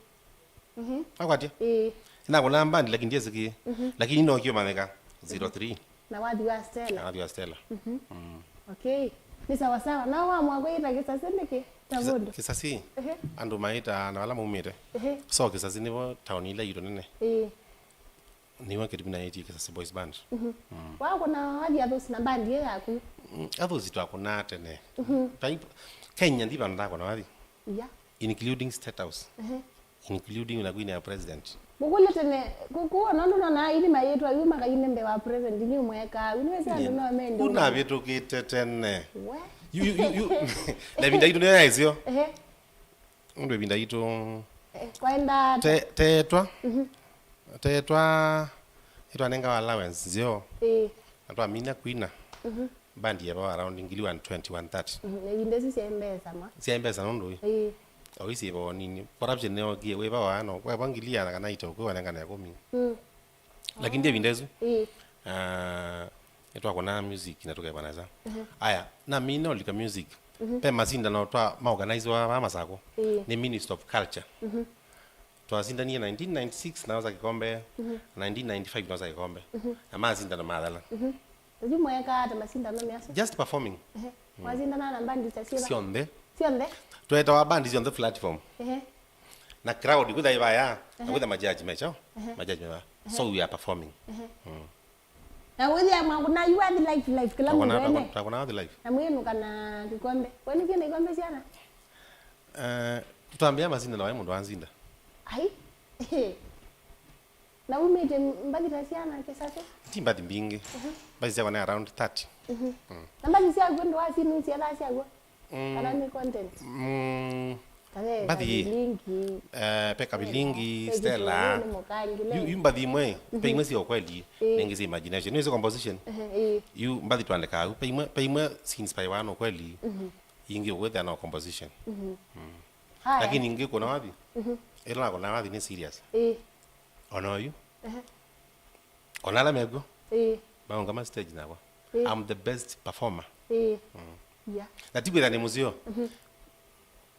Mhm. Akwatya? Ĩĩ. Nĩnakũnaa bandi, lakini ndiesikie. Mhm. Lakini no kĩo manyeka zero three. Na wathi wa Stella. Na wathi wa Stella. Mhm. Mm. Okay. Nĩ sawa sawa. Na wa mwako ĩta Kĩsasi nĩkĩ? Ta kĩsa-, vũndũ. Kĩsasi. Ehe. Andũ maĩta na vala maumĩte. Ehe. So Kĩsasi nĩvo taoni ila itũ nene. Ĩĩ. Nĩwe kĩtumi naĩtie Kĩsasi Boys Band. Mhm. Mm. Wakũna wathi athũsi na bandi ĩ yaku? Mm, athũsi twakũnaa tene. Mhm. Pai-, Kenya ndi vandũ ndakũna wathi. Yeah. Including State House. Ehe. Including na kwina ya president. Ngũkũlye tene, kũ-, kũona andũ nona aini mayĩtwa yu makaine mbee wa president, nĩ ũmwekaa, yu nĩwĩsĩ andũ no mende. Unavĩtũkĩte tene. We? Yu, yu, yu, yu. Na ĩvinda yitũ nĩyo yaĩsyo. Ehe. Ũndũ ĩvinda yitũ. Eh, kwaenda ata? Te-, teetwa. Mhm. Teetwa, ĩtwanengawa allowance nzeo. Ĩĩ. Na twamina kwina. Mhm. Bandi yevo around ngili one twenty, one thirty. Mhm. Na ĩvinda ĩsu syaĩ mbesa ma? Syaĩ mbesa nũndũ ĩ. Ĩĩ. Oisi ĩvo nini. Corruption nĩyokie, wĩva wa no, kwevo ngili ya kana ito, kwĩ wanengana ĩkũmi. Mm. Lakini ndĩ ĩvinda ĩsu, ĩĩ, ah, nĩtwakũnaa music na tũkeva nesa. Mhm. Aya, namina ũlika music. Mhm. Ve masindano twa ma organize wa, wa Masako. Ĩĩ. Nĩ Ministry of Culture. Mhm. Twasindanie nineteen ninety-six naosa kĩkombe, mhm, nineteen ninety-five naosa kĩkombe. Mhm. Na masindano mathala. Mhm. Yu mwekaa ata masindano measu? Just performing. Ehe. Mm. Mwasindana na bandi ta syĩva? Syonthe. Syonthe? Twetawa bandi syonthe platform. Ehe. Na crowd kwĩtha ĩvaya, na, ehe, kwĩtha majaji mecho, ehe, majaji meva. Ehe. So we are performing. Ehe. Mm. Na wĩthĩa mwangu na yu athi live, live, kĩla mũndũ ene. Twakona, twakona athi live. Na mwĩnũka na kĩkombe. Wenũkie na ikombe syana? Eh, twambĩa masindano waĩ mũndũ wanzinda. Ai. Na umĩte mbathi ta syana Kĩsasi? Ti mbathi mbingĩ. Mhm. Mbathi syakwa nĩ around thirty. Mhm. Mm. Na mbathi syaku ndũ wasinusya thaa syaku? Mm. Kana nĩ content? Mm. Kana mbathi, Kavilingi. Eh, pe Kavilingi, pe Stella. Yu, yu mbathi imwe, mhm, pe imwe sya ukweli, ĩĩ, nengĩ sya imagination. Nĩ composition. Ehe, ĩĩ. Yu mbathi twandekaa, pe imwe, pe imwe si inspire wa no kweli. Mhm. Ingĩ ũkwĩthĩa no composition. Mhm. Mm. Haya. Lakini ingĩ kuna wathi. Mhm. Ĩla nakũna wathi nĩ serious. Ĩĩ. Ona oyu. Ehe. Ona ala mekw'o. Ĩĩ. Maũngama stage nakwa. Ĩĩ. I'm the best performer. Ĩĩ. Mm. Yeah. Na ti kwĩtha nĩ mũseo. Mhm.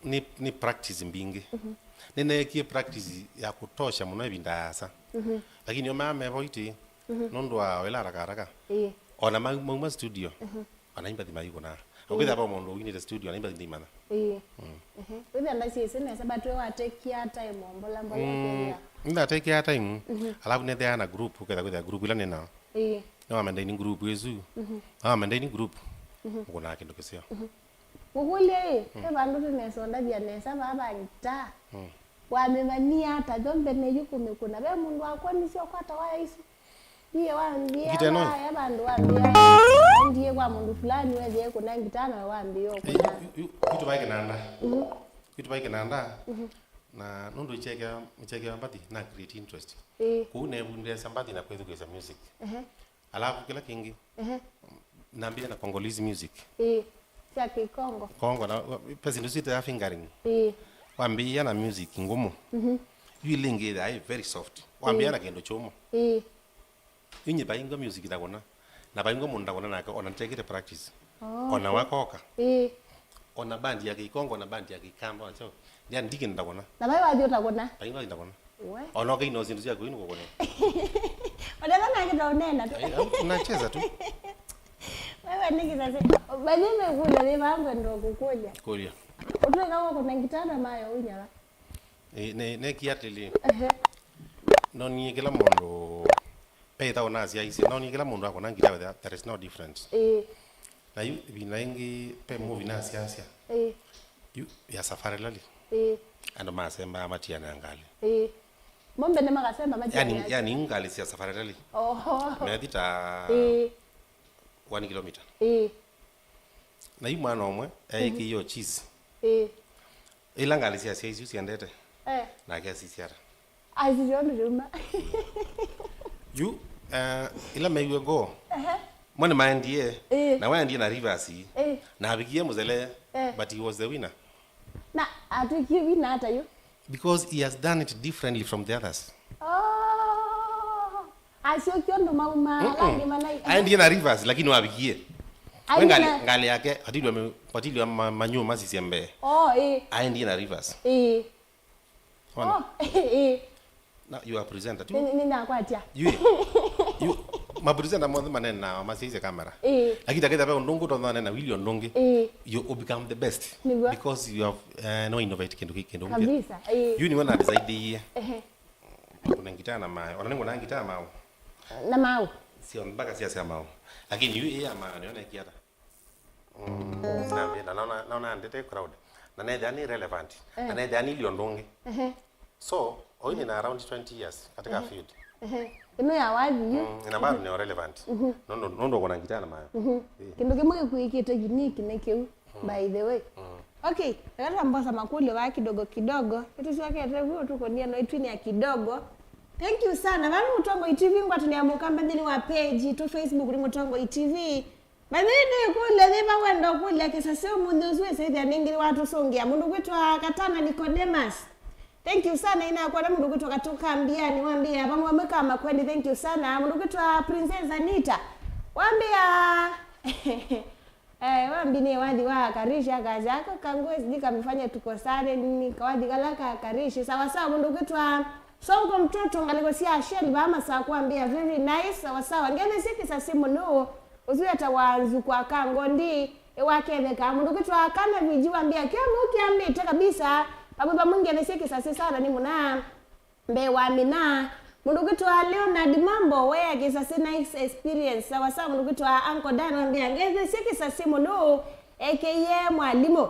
Nĩ, nĩ practice mbingĩ. Mhm. Nĩneekie practice ya kũtosha mũno ĩvinda yaasa. Mhm. Lakini omaa mevo itĩ, mhm, nũndũ wa ĩla haraka haraka. Ĩĩ. Ona ma-, mauma studio. Mhm. Ona imbathi maikũnaa. Ĩĩ. Ũkwĩthĩa va mũndũ ũinĩte studio, ona imbathi ndĩimanya. Ĩĩ. Mm. Ehe. Wĩthĩa ndasyĩsĩ nesa, but we watekia time o mbola mbola. Mm, ũkethĩa. Nĩndatekia time, mhm, alafu nĩtheaa na group, ũketha kwĩthĩa group ila nĩnao. Ĩĩ. No wamenda ini group ĩsu. Mhm. No wamenda ini group. Mhm. Ũkũnaa kĩndũ kĩseo. Mhm. Ngũkũlye ĩ, mm, ve vandũ tũnesondavya nesa vaa va ngitaa? Mm. Wamĩmanyie ata yo mbene yu kũmĩkũna? Ve mũndũ wakwonisye ũkwata waya isu? Iye wambie. Ngita ĩno ĩ? Vaya vandũ wambia. Andie kwa mũndũ fulani wethie kũna ngitaa nawe wambie ũkũna. Yu, yu, yu tũvae kĩnanda. Mhm. Yu tũvae kĩnanda. Mhm. Na nũndũ ichekea, ichekea mbathi na create interest. Ĩĩ. Kũu nevundĩasya mbathi na kwĩthukĩĩsya music. Ehe. Alafu kĩla kĩngĩ, ehe, nambĩĩe na Congolese music. Ĩĩ, sya Kĩkongo. Kongo na, pesa ndio sita ya fingering. Ĩĩ. Wambĩĩa na music ngũmũ. Mhm. Yu ilĩ ĩngĩ ĩthĩawa very soft. Wambĩĩa, ĩĩ, na kĩndũ kyũmũ. Ĩĩ. Yu nyie vaingwa music ndakũna. Na vaingwa mũndũ ndakũna nake, ona nĩtekĩte practice. Oh, ona okay. Wakoka. Ĩĩ. Ona bandi ya Kĩkongo, ona bandi ya Kĩkamba, ona syo. Ndia ndikĩ ndakũna. Na vai wathi ũtakũna? Vaingwa ndakũna. We. Ona ũkaina syĩndũ syaku inu kũkũna. Ona kana ngĩta ũnena tu. Ai, au, tunacheza tu. Wewe nĩ kĩsasĩ. Bathi mekũlya nĩ vangu ndo kũkũlya. Kũlya. Ũtwĩka wa kũna ngita na mayo ũinyala. Eh, ne, ne kiatili. Ehe. No ni kila mũndũ pe ta ona cia isi. No ni kila mũndũ akũna ngita, there, there is no difference. Eh. Na yu vina ingi pe movie na cia cia. Eh. Yu ya Safari Rally. Ĩĩ. Andũ masemba matiana ngalĩ. Ĩĩ. Mombe nĩ makasemba matiana. Yani, yani ngalĩ sya Safari Rally. Oho. Methi ta, ĩĩ, one kilometer. Ĩĩ. Na yu mwana ũmwe, mhm, eĩkĩie cheese. Ĩĩ. Ila ngalĩ sya sya isu siendete. Eh. Nake asisiara. Aisisyo ndĩuma. Yu, eh, ila meiwe ngoo. Ehe. Mo nĩmaendie, ĩĩ, na waendie na reverse. Ĩĩ. Na avikie mũsele, eh, but he was the winner. Na atwĩkie winner ata yu? Because he has done it differently from the others. Oh. Asyokie ũndũ mauma, mm-mm, ala angĩ manai-, aendie na reverse, lakini wavikie. Aendie we ngalĩ, na ngalĩ yake, patilwa me-, patilwa ma-, manyũ masisye mbee. Oh, ĩĩ. Aendie na reverse. Ĩĩ. Ona? Oh, ĩĩ. Na, you are presenter, tu. Nĩ, nĩ, nĩnakwatya. You, you, ma presenter monthe manenaa masyaisye camera. Ĩĩ. Lakini taketha ve ũndũ ũngĩ ũtonanena wili ũndũ ũngĩ. Ĩĩ. You will become the best. Nĩguo. Because you have, eh, no innovate kĩndũ kĩ-, kĩndũ mpya. Kabisa, ĩĩ. You nĩwe na decide iye. Ehe. Kũna ngita na mayo. Ona nĩ ngũna ngita na mayo. Na mayo. Sio mpaka sia sia mayo. Lakini yu ya mayo nĩyo nekiata. Mm, na, na, na, na, na ndete crowd. Na nethĩa nĩ relevant. Eh. Na nethĩa nĩ ilio ndũngĩ. Ehe. So, oini na around twenty years katika, ehe, field. Ehe. Ĩno ya wathi yu. Mm, ina bado, ehe, ni relevant. Mhm. Nondo, nondo kũna ngita na mayo. Mhm. Eh. Kĩndũ kĩmwe gĩkwĩkĩte unique nĩ kĩu, mm, by the way. Mm. Okay, reka twambosa makũlyo vaa kidogo kidogo. Ĩtũsyokete vu ũtũkũnie no itwinia kidogo. Thank you sana. Vanu Mũtongoi T V ngwatanĩa mũkamba nthĩnĩ wa page tu Facebook nĩ Mũtongoi T V. Mathĩnĩ kũlya yĩva wenda kũlya kĩsasĩ ũmũnthĩ ũsu ĩsĩthya nĩngĩ watũsũngĩa mũndũ kwĩtwa Katana Nicodemus. Thank you sana, ina kwona mũndũ kwĩtwa Katũka Mbiani wambĩa vamwe mwĩka makweni, thank you sana. Mũndũ kwĩtwa Princess Anita wambĩa eh, wambi nĩ wathi wa Karishi akasya aka kanguo sijui kamefanya tukosane nini, kawathi kala ka Karishi. Sawa sawa, mũndũ kwĩtwa Songo Mtoto, ngalĩko sya Shell vaa Masakũ wambĩa very nice. Sawa sawa, ngethesie kĩsasĩ mũno. Ũsu etawa Nzukwa Kangondi, ĩwaketheka. Mũndũ kwĩtwa Kana Viji wambĩa kĩamo kĩambĩte kabisa. Vamwe vamwe ngethesie kĩsasĩ sana nĩ mũna mbee wa mina. Mũndũ kwĩtwa Leonard Mambo, wea kĩsasĩ nice experience. Sawa sawa, mũndũ kwĩtwa Uncle Dan wambĩa ngethesie kĩsasĩ mũno, A K A mwalimũ.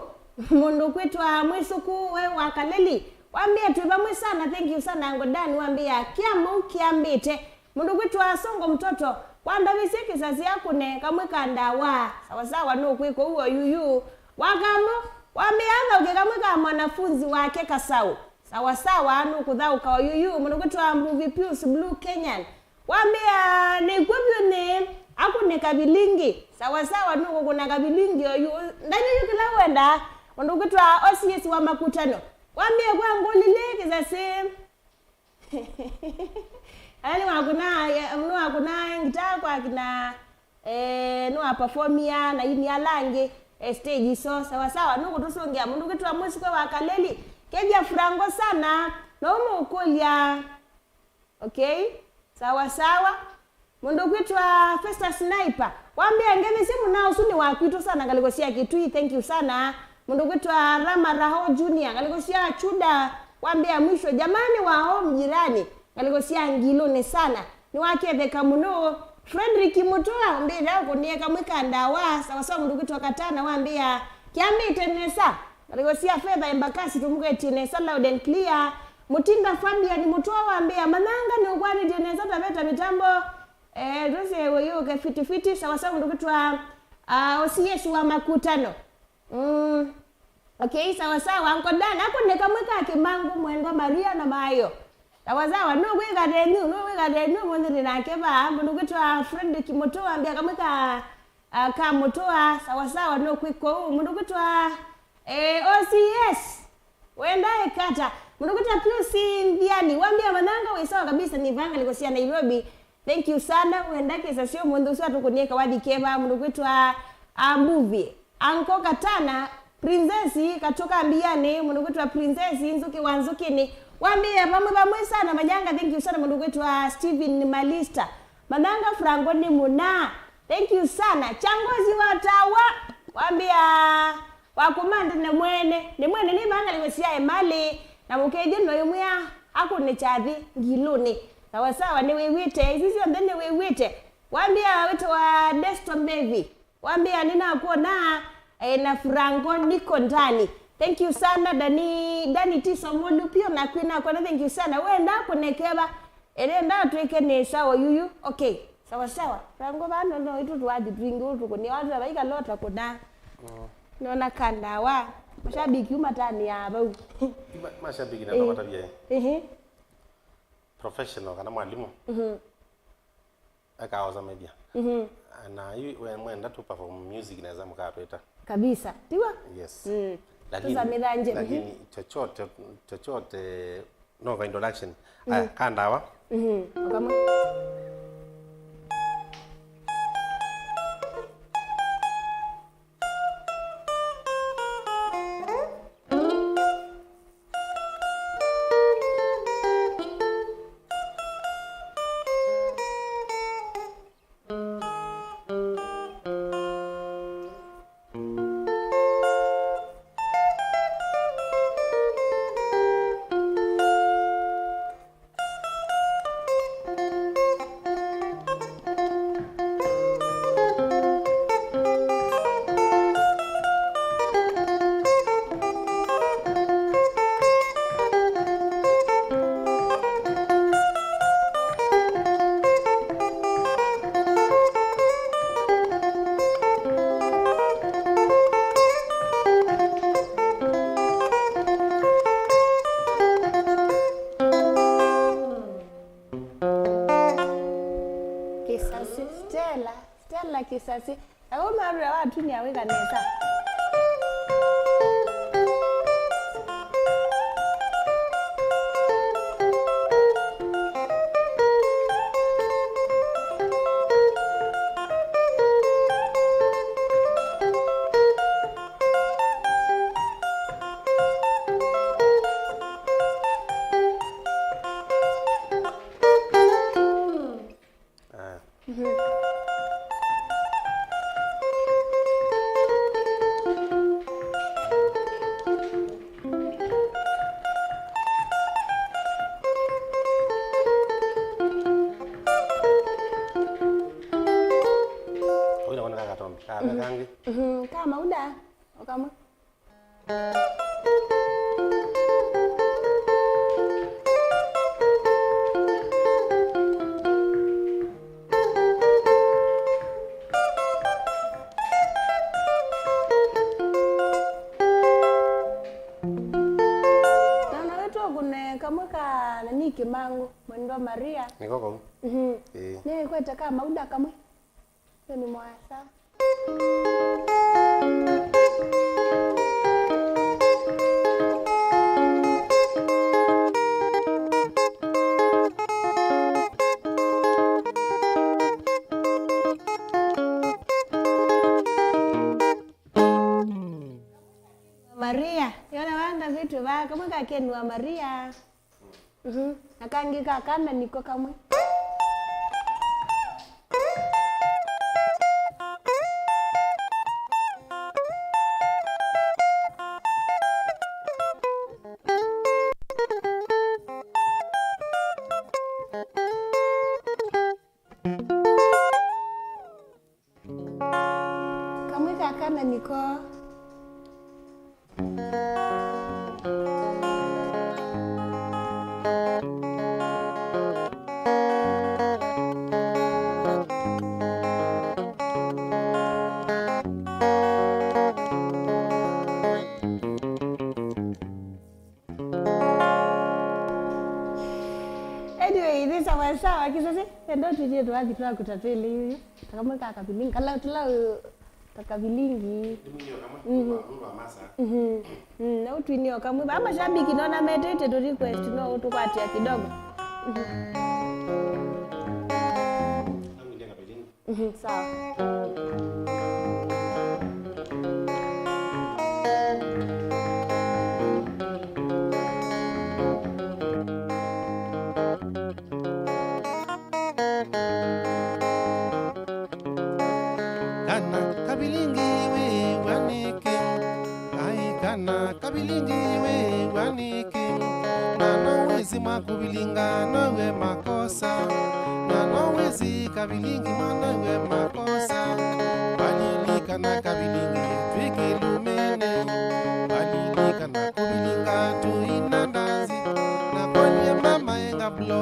Mũndũ kwĩtwa Mwĩsũku we wa Kaleli wambĩa twĩ vamwe sana, thank you sana Uncle Dan, wambĩa kĩamo kĩambĩte. Mũndũ kwĩtwa Songo Mtoto wandavisye kĩsasĩ akũne kamwe ka ndawa. Sawa sawa, nũkwĩka ũu o yuyu. Wakamu wambĩa athaũke kamwe ka mwanafunzi wake Kasaũ. Sawa sawa, nũkũthaũka o yuyu. Mũndũ kwĩtwa Mbuvi Pius Blue Kenyan wambĩa nĩkw'o vyũ nĩ akũne kavilingi. Sawa sawa, nũkũkũna kavilingi o yu. Ndanyũ yu kĩla wenda. Mũndũ kwĩtwa O C S wa Makutano wambĩa kwa ngũlilĩ kĩsasĩ. Ala nĩwakũna, nĩwakũna ngitaa kwa kina, eh, nĩwaperformia na aini ala angĩ, eh, stage iso. Sawa sawa, nũkũtũsũngĩa mũndũ ũkwĩtwa Mũsikwe wa Kaleli. Kethya Franco sana, no ũmũkũlya. Okay, sawa sawa. Mũndũ ũkwĩtwa Festus Sniper. Wambĩa ngethi sya mũnaa ũsu nĩ wa kwitũ sana ngalĩko sya Kitui. Thank you sana. Mũndũ ũkwĩtwa Rama Raho Junior. Ngalĩko sya Chuda. Wambĩa mwisho jamani wa home jirani. Ngalĩko sya Ngilũnĩ sana. Nĩwaketheka mũno. Frederick Mutua. Mbĩra ũkũnĩe kamwe ka ndawa. Sawa sawa mũndũ ũkwĩtwa Katana. Wambĩa kĩambĩte nesa. Ngalĩko sya Fedha Embakasi tũmũketye nesa loud and clear. Mutinda Fabian Mutua wambĩa, Manyanga nĩũkwanĩtye nesa taveta mĩtambo. Eh, tũsye wĩyũke fitifiti, sawa sawa mũndũ ũkwĩtwa, ah, O C S wa Makutano. Mm. Okay, sawa sawa. Uncle Dan, akũnĩe kamwe ka Kĩmangũ, Mwendwa Maria na Mayo. Sawa sawa, nũkwĩka thenyu, nũkwĩka thenyu, mũnthĩ nake vaa, mũndũ ũkwĩtwa Frederick Mutua wambĩa kamwe ka Ah, ka Mũtũa, sawa sawa, nũkwĩka ũu. Mũndũ ũkwĩtwa, eh, O C S. Wenda ĩkata. Mũndũ ũkwĩtwa Pius Mbiani. Wambĩa Manyanga wĩ sawa kabisa, nĩ vaa ngalĩko sya Nairobi. Thank you sana. Wenda kĩsa syo mũndũ ũsu atũkũnĩe kawathi keva. Mũndũ ũkwĩtwa, ah, Mbuvi. Anko Katana, Princess, Katoka Mbiani, mũndũ ũkwĩtwa Princess, Nzuki wa Nzukini. Wambĩa vamwe vamwe sana, Manyanga, thank you sana, mũndũ ũkwĩtwa Steven Malista. Manyanga Franco nĩ mũna. Thank you sana. Changozi wa Tawa. Wambĩa wa kũmanda nĩ mwene. Nĩ mwene nĩ vaa ngalĩko sya Emali. Na mũkethye no ĩmwe ya akũnĩe kyathi Ngilũnĩ. Sawa sawa, nĩwĩw'ĩte. Ici syonthe nĩwĩw'ĩte. Wambĩa wĩtawa Desto Mbevi. Wambĩa nĩnakwona, eh, na Franco niko ndani. Thank you sana, Dani, Dani Tiso Mulu pia nakwĩ nakwona, thank you sana. Wenda kũnekeva. Ĩrenda twĩke nesa oyuyu. Okay, sawa sawa. Rango vano no itu twathi twingi utuku ni watu vaikalota kuna. Mm. Nona kandawa. Mashabiki umatania vau. Ima-, mashabiki na Eh. Ndomatavia. Ehe. Professional kana mwalimu. Mhm. Akaoza media. Mhm. Na yu we mwenda tu perform music naweza mkatweta. Kabisa. Tiwa? Yes. Mm. Lakini, Tusamithanje. Lakini chochote, chochote No, ka introduction. Aya, ka ndawa. Mhm. Kamwe. Kĩsasi, Stella, Stella Kĩsasi. Ago marura wa atumia wĩka nesa. Aya. Mhm. Ũina wona kakatombi. Kaka Mhm. kangĩ. Mhm. Ka mauda. O kamwe. Na nawe tũkũne kamwe ka nani Kĩmangũ, Mwendwa Maria. Nĩko kau. Mhm. Ĩĩ. Nĩkwete ka mauda kamwe. Ũyũ nĩ mũasa. Kamwe ka Ken wa Maria. Mhm. Na kangĩ ka kana nĩko kamwe. Kamwe ka kana nĩko. Anyway, nĩ sawa sawa, kĩsasi, enda ũtwĩthie twathi twakuta twĩlĩ yuyu. Ta kamwe ka kavilingi, kala tũla, uh, ta kavilingi. Nĩ mwinyo kamwe, mhm, wa, wa masa. Mhm. Mm, na ũtwinio kamwe. Ba mashabiki nona metĩte tũ request, no ũtũkwatia kidogo. Mhm. Angwĩthia kavilingi. Mhm, sawa. Kana kavilingi wĩw'a nĩkĩ? Ai, kana kavilingi wĩw'a nĩkĩ? Na no wĩsĩ mwakuvilinga nowe makosa. Na no wĩsĩ kavilingi mwana we makosa. Walilikana kavilingi twĩ kĩlumene. Walilikana kũvilinga tũina ndanzi. Na kwanie mama enga blo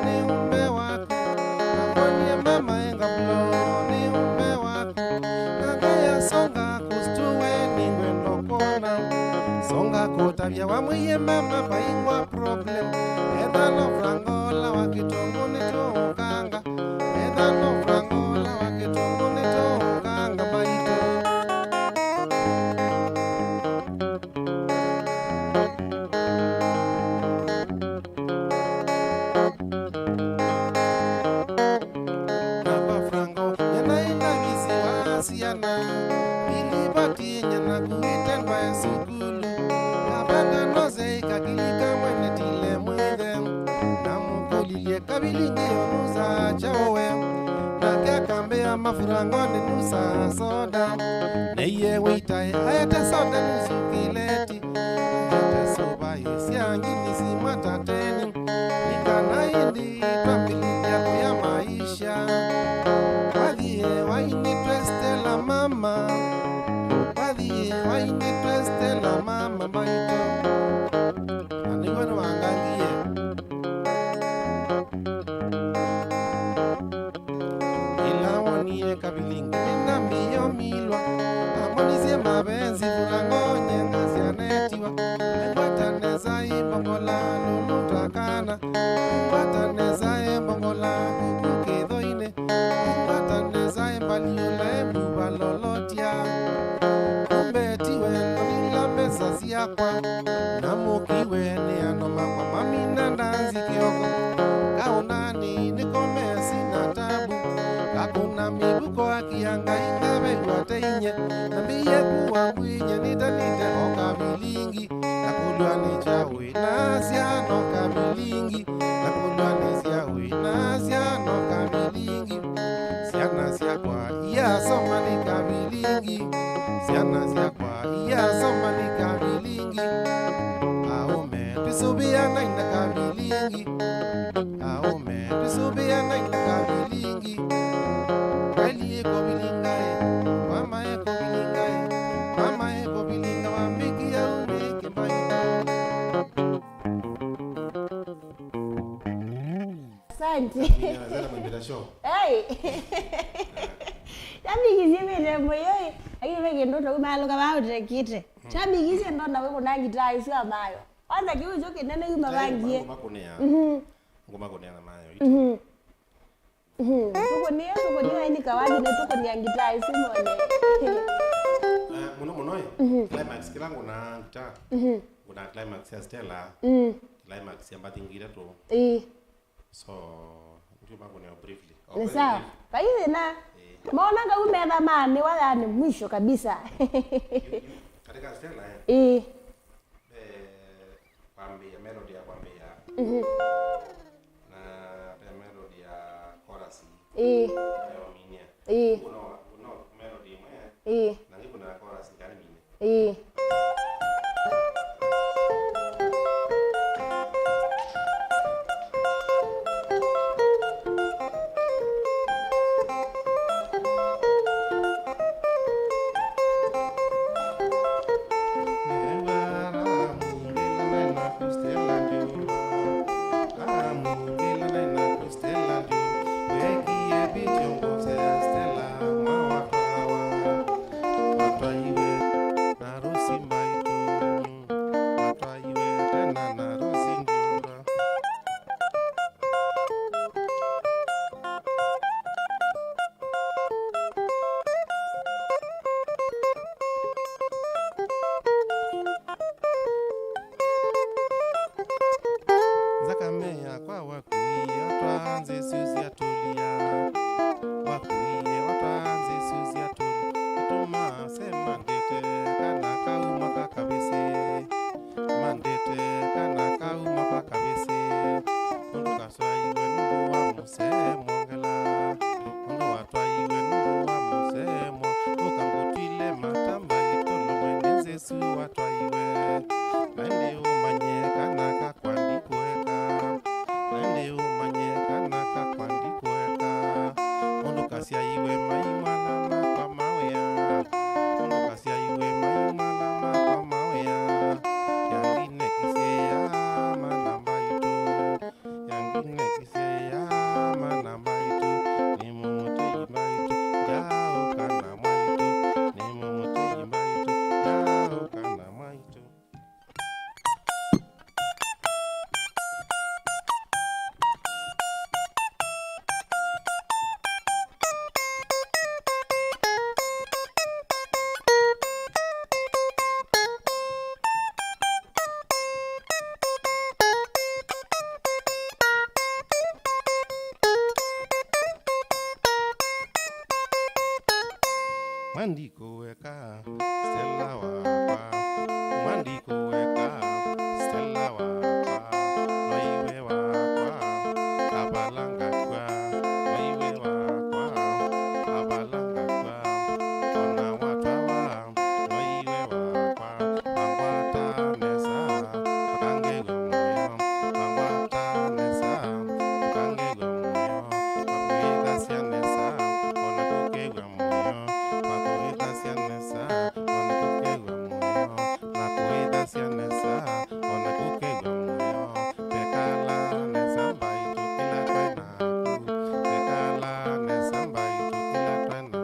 nĩ umbe waku. Na kwanie mama enga blo nĩ umbe waku. Na ngaya songa kustuwe nĩngwenda kona. Songa kũtavya wamwĩie mama vaingwa problem. Etha no frangola wa kĩtũngũ nĩtũũkanga. Etha no frangola wa kĩtũngũ nĩtũũkanga mbaitũ. Namba frango, nyena ina visi wa siana. Ilipati nyena kuitendwa ya sukulu. Kabanga noze ikakilika mwene tile mwithe. Na mũkũlilye kavilingi ũnusa kyaũ we. Nake akambĩa mafurangoni nusa soda. Neiye wĩtae aete soda nusu kileti. Aete suvaĩ sya ngini simwe ta teni. Nĩ kana ĩndĩ twambĩlĩlya kũya maisha. Wathiĩ wainĩtwe Stella mama. Wathiĩ wainĩtwe Stella mama mbaitũ. Na nĩw'o nĩwangangie. Ĩla wonie kavilingi na mbio milwa, amonisye mavenzi vulango nyenga syanetiwa. Ngwatanesa imbongola lulu takana. Ngwatanesa imbongola kuku kĩthoinĩ. Ngwatanesa imbaliũla embuva lolotya. Kumbe tiwe nonila mbesa syakwa. Namũkiwe nĩ ano makwa mamina ndanzi kĩoko. Kaũnani nĩkomesi na tabu. Kakũna mĩvuko akia Ngai ngavew'a teinye. Nambĩie kuwa mbwinye nĩtanĩte o kavilingi. Nakũlw'a nĩ kyaũ ĩnasya no kavilingi. Nakũlw'a nĩ kyaũ ĩnasya no kavilingi. Syana syakwa iasoma nĩ kavilingi. Syana syakwa iasoma nĩ kavilingi. Aũme, tũsũvĩanai na kavilingi. Aũme, tũsũvĩanai na kavilingi. Kweli ĩkũvilinga ĩ, mama ĩkũvilinga ĩ, mama ĩkũvilinga wambĩkĩa ũmĩkĩ mbaitũ. Asante. Hey. Shabiki si mĩtembo yoi, lakini ve kĩndũ tau malũka vaa ũtekĩte. Shabiki si ndona we kũna ngitaa isu amayo. Kwanza kĩu isu kĩnene yu mavangie. Ngũmakũnĩa. Mhm. Ngũmakũnĩa na mayo. Mhm. Mhm. Tũkũnĩe, tũkũnĩe aini kawaji nĩ tũkũnĩa ngitaa isu mone. Eh, mũno mũno, eh, climax kĩla ngũna ngitaa. Mhm. Ngũna climax ya Stella. Mm. Climax ya mbathi ngitatũ. Ĩĩ. So, ndiũmakũnĩa briefly. Nĩ sawa. Vai thĩna. Ĩĩ. Maona ngau metha maanĩwa yani mwisho kabisa. Katika Stella, eh. Ĩĩ. Eh, Ya melody ya kwambĩĩa. Mhm. Na ve melody ya chorus. Ĩĩ. Ya ũminia. Ĩĩ. Kuna, kuna melody ĩmwe. Ĩĩ. Na nĩ kuna chorus ngalĩ mine. Ĩĩ. Nzakame yakwa wakuie watwa nzĩ isu syatũlia. Wakuie watwa nzĩ isu syatũlia. Ĩtũma semandĩte kana kauma kakavĩsĩ. Mandĩte kana kauma kwa kavĩsĩ, nũndũ kaswaiwe nũndũ wa mũsee mwongela, nũndũ watwaiwe nũndũ wa mũsee mwa, ũka ngũtwile matamba itũlũmwe nĩ nzĩsu watwaiwe. Na ĩndĩ ũmanye kana kakwa ndikũeka, na ĩndĩ ũmanye kana kakwa ndikũeka, nũndũ kasyaiwe maimwana makwa mawĩa, nũndũ kasyaiwe maimwana makwa mawĩa. Yangi nekisĩĩa mana mbaitũ, yangi nekisĩĩa mana mbaitũ, nĩ mũmũtei mbaitũ, njaũka na mwaitũ, nĩ mũmũtei mbaitũ, njaũka na mwaitũ. Mwandiko weka Stella wakwa, mwandiko weka Stella wakwa, noiwe wakwa, avalangakwa, noiwe wakwa, avalangakwa, ona watwawa, noiwe wakwa, angwata nesa, akangew'a mũyo, angwata nesa, akangew'a mũyo, akwĩthasya nesa, ona kũkew'a mũyo, akwĩthasya nesa, ona kũkew'a mũyo, na kwĩthasya nesa, ona kũkew'a mũyo. Twekala nesa mbaitũ ĩla twe naku, twekala nesa mbaitũ ĩla twe naku.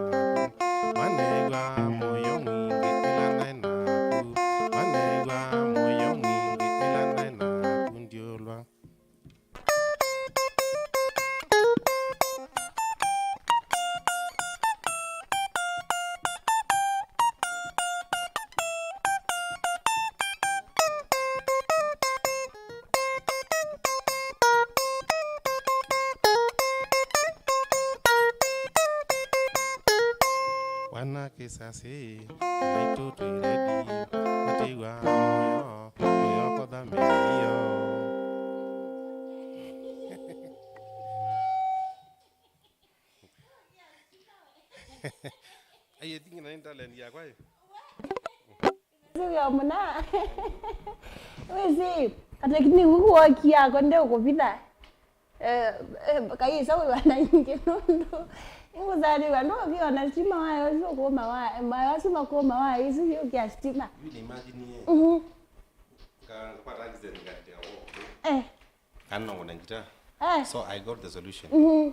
Manew'a mũyo mwingĩ ĩla naĩ naku, manew'a mũyo mwingĩ ĩla naĩ naku, ndiũlwa. Wana kĩsasi, maitũ twĩ ready, matiwa mũyo, mũyo kotha mĩio. Ai, I think na nĩ talent yakwa ĩ. Sio mũna. Wĩsĩ, katekniki ũku wokia ko ndeũkũvitha. Eh, eh, kaisa wĩwa na ingĩ nũndũ. Ingũzalĩwa, ndũviona stima wayo ũsu ũkũma wa, mayo asu makũma wa, isu yũkĩa stima. Yu nĩ imagine ye. Mhm. Ka, ngakwata accident ngatĩa wo. Eh. Kana nongona ngita. Eh. So I got the solution. Mhm. Mm.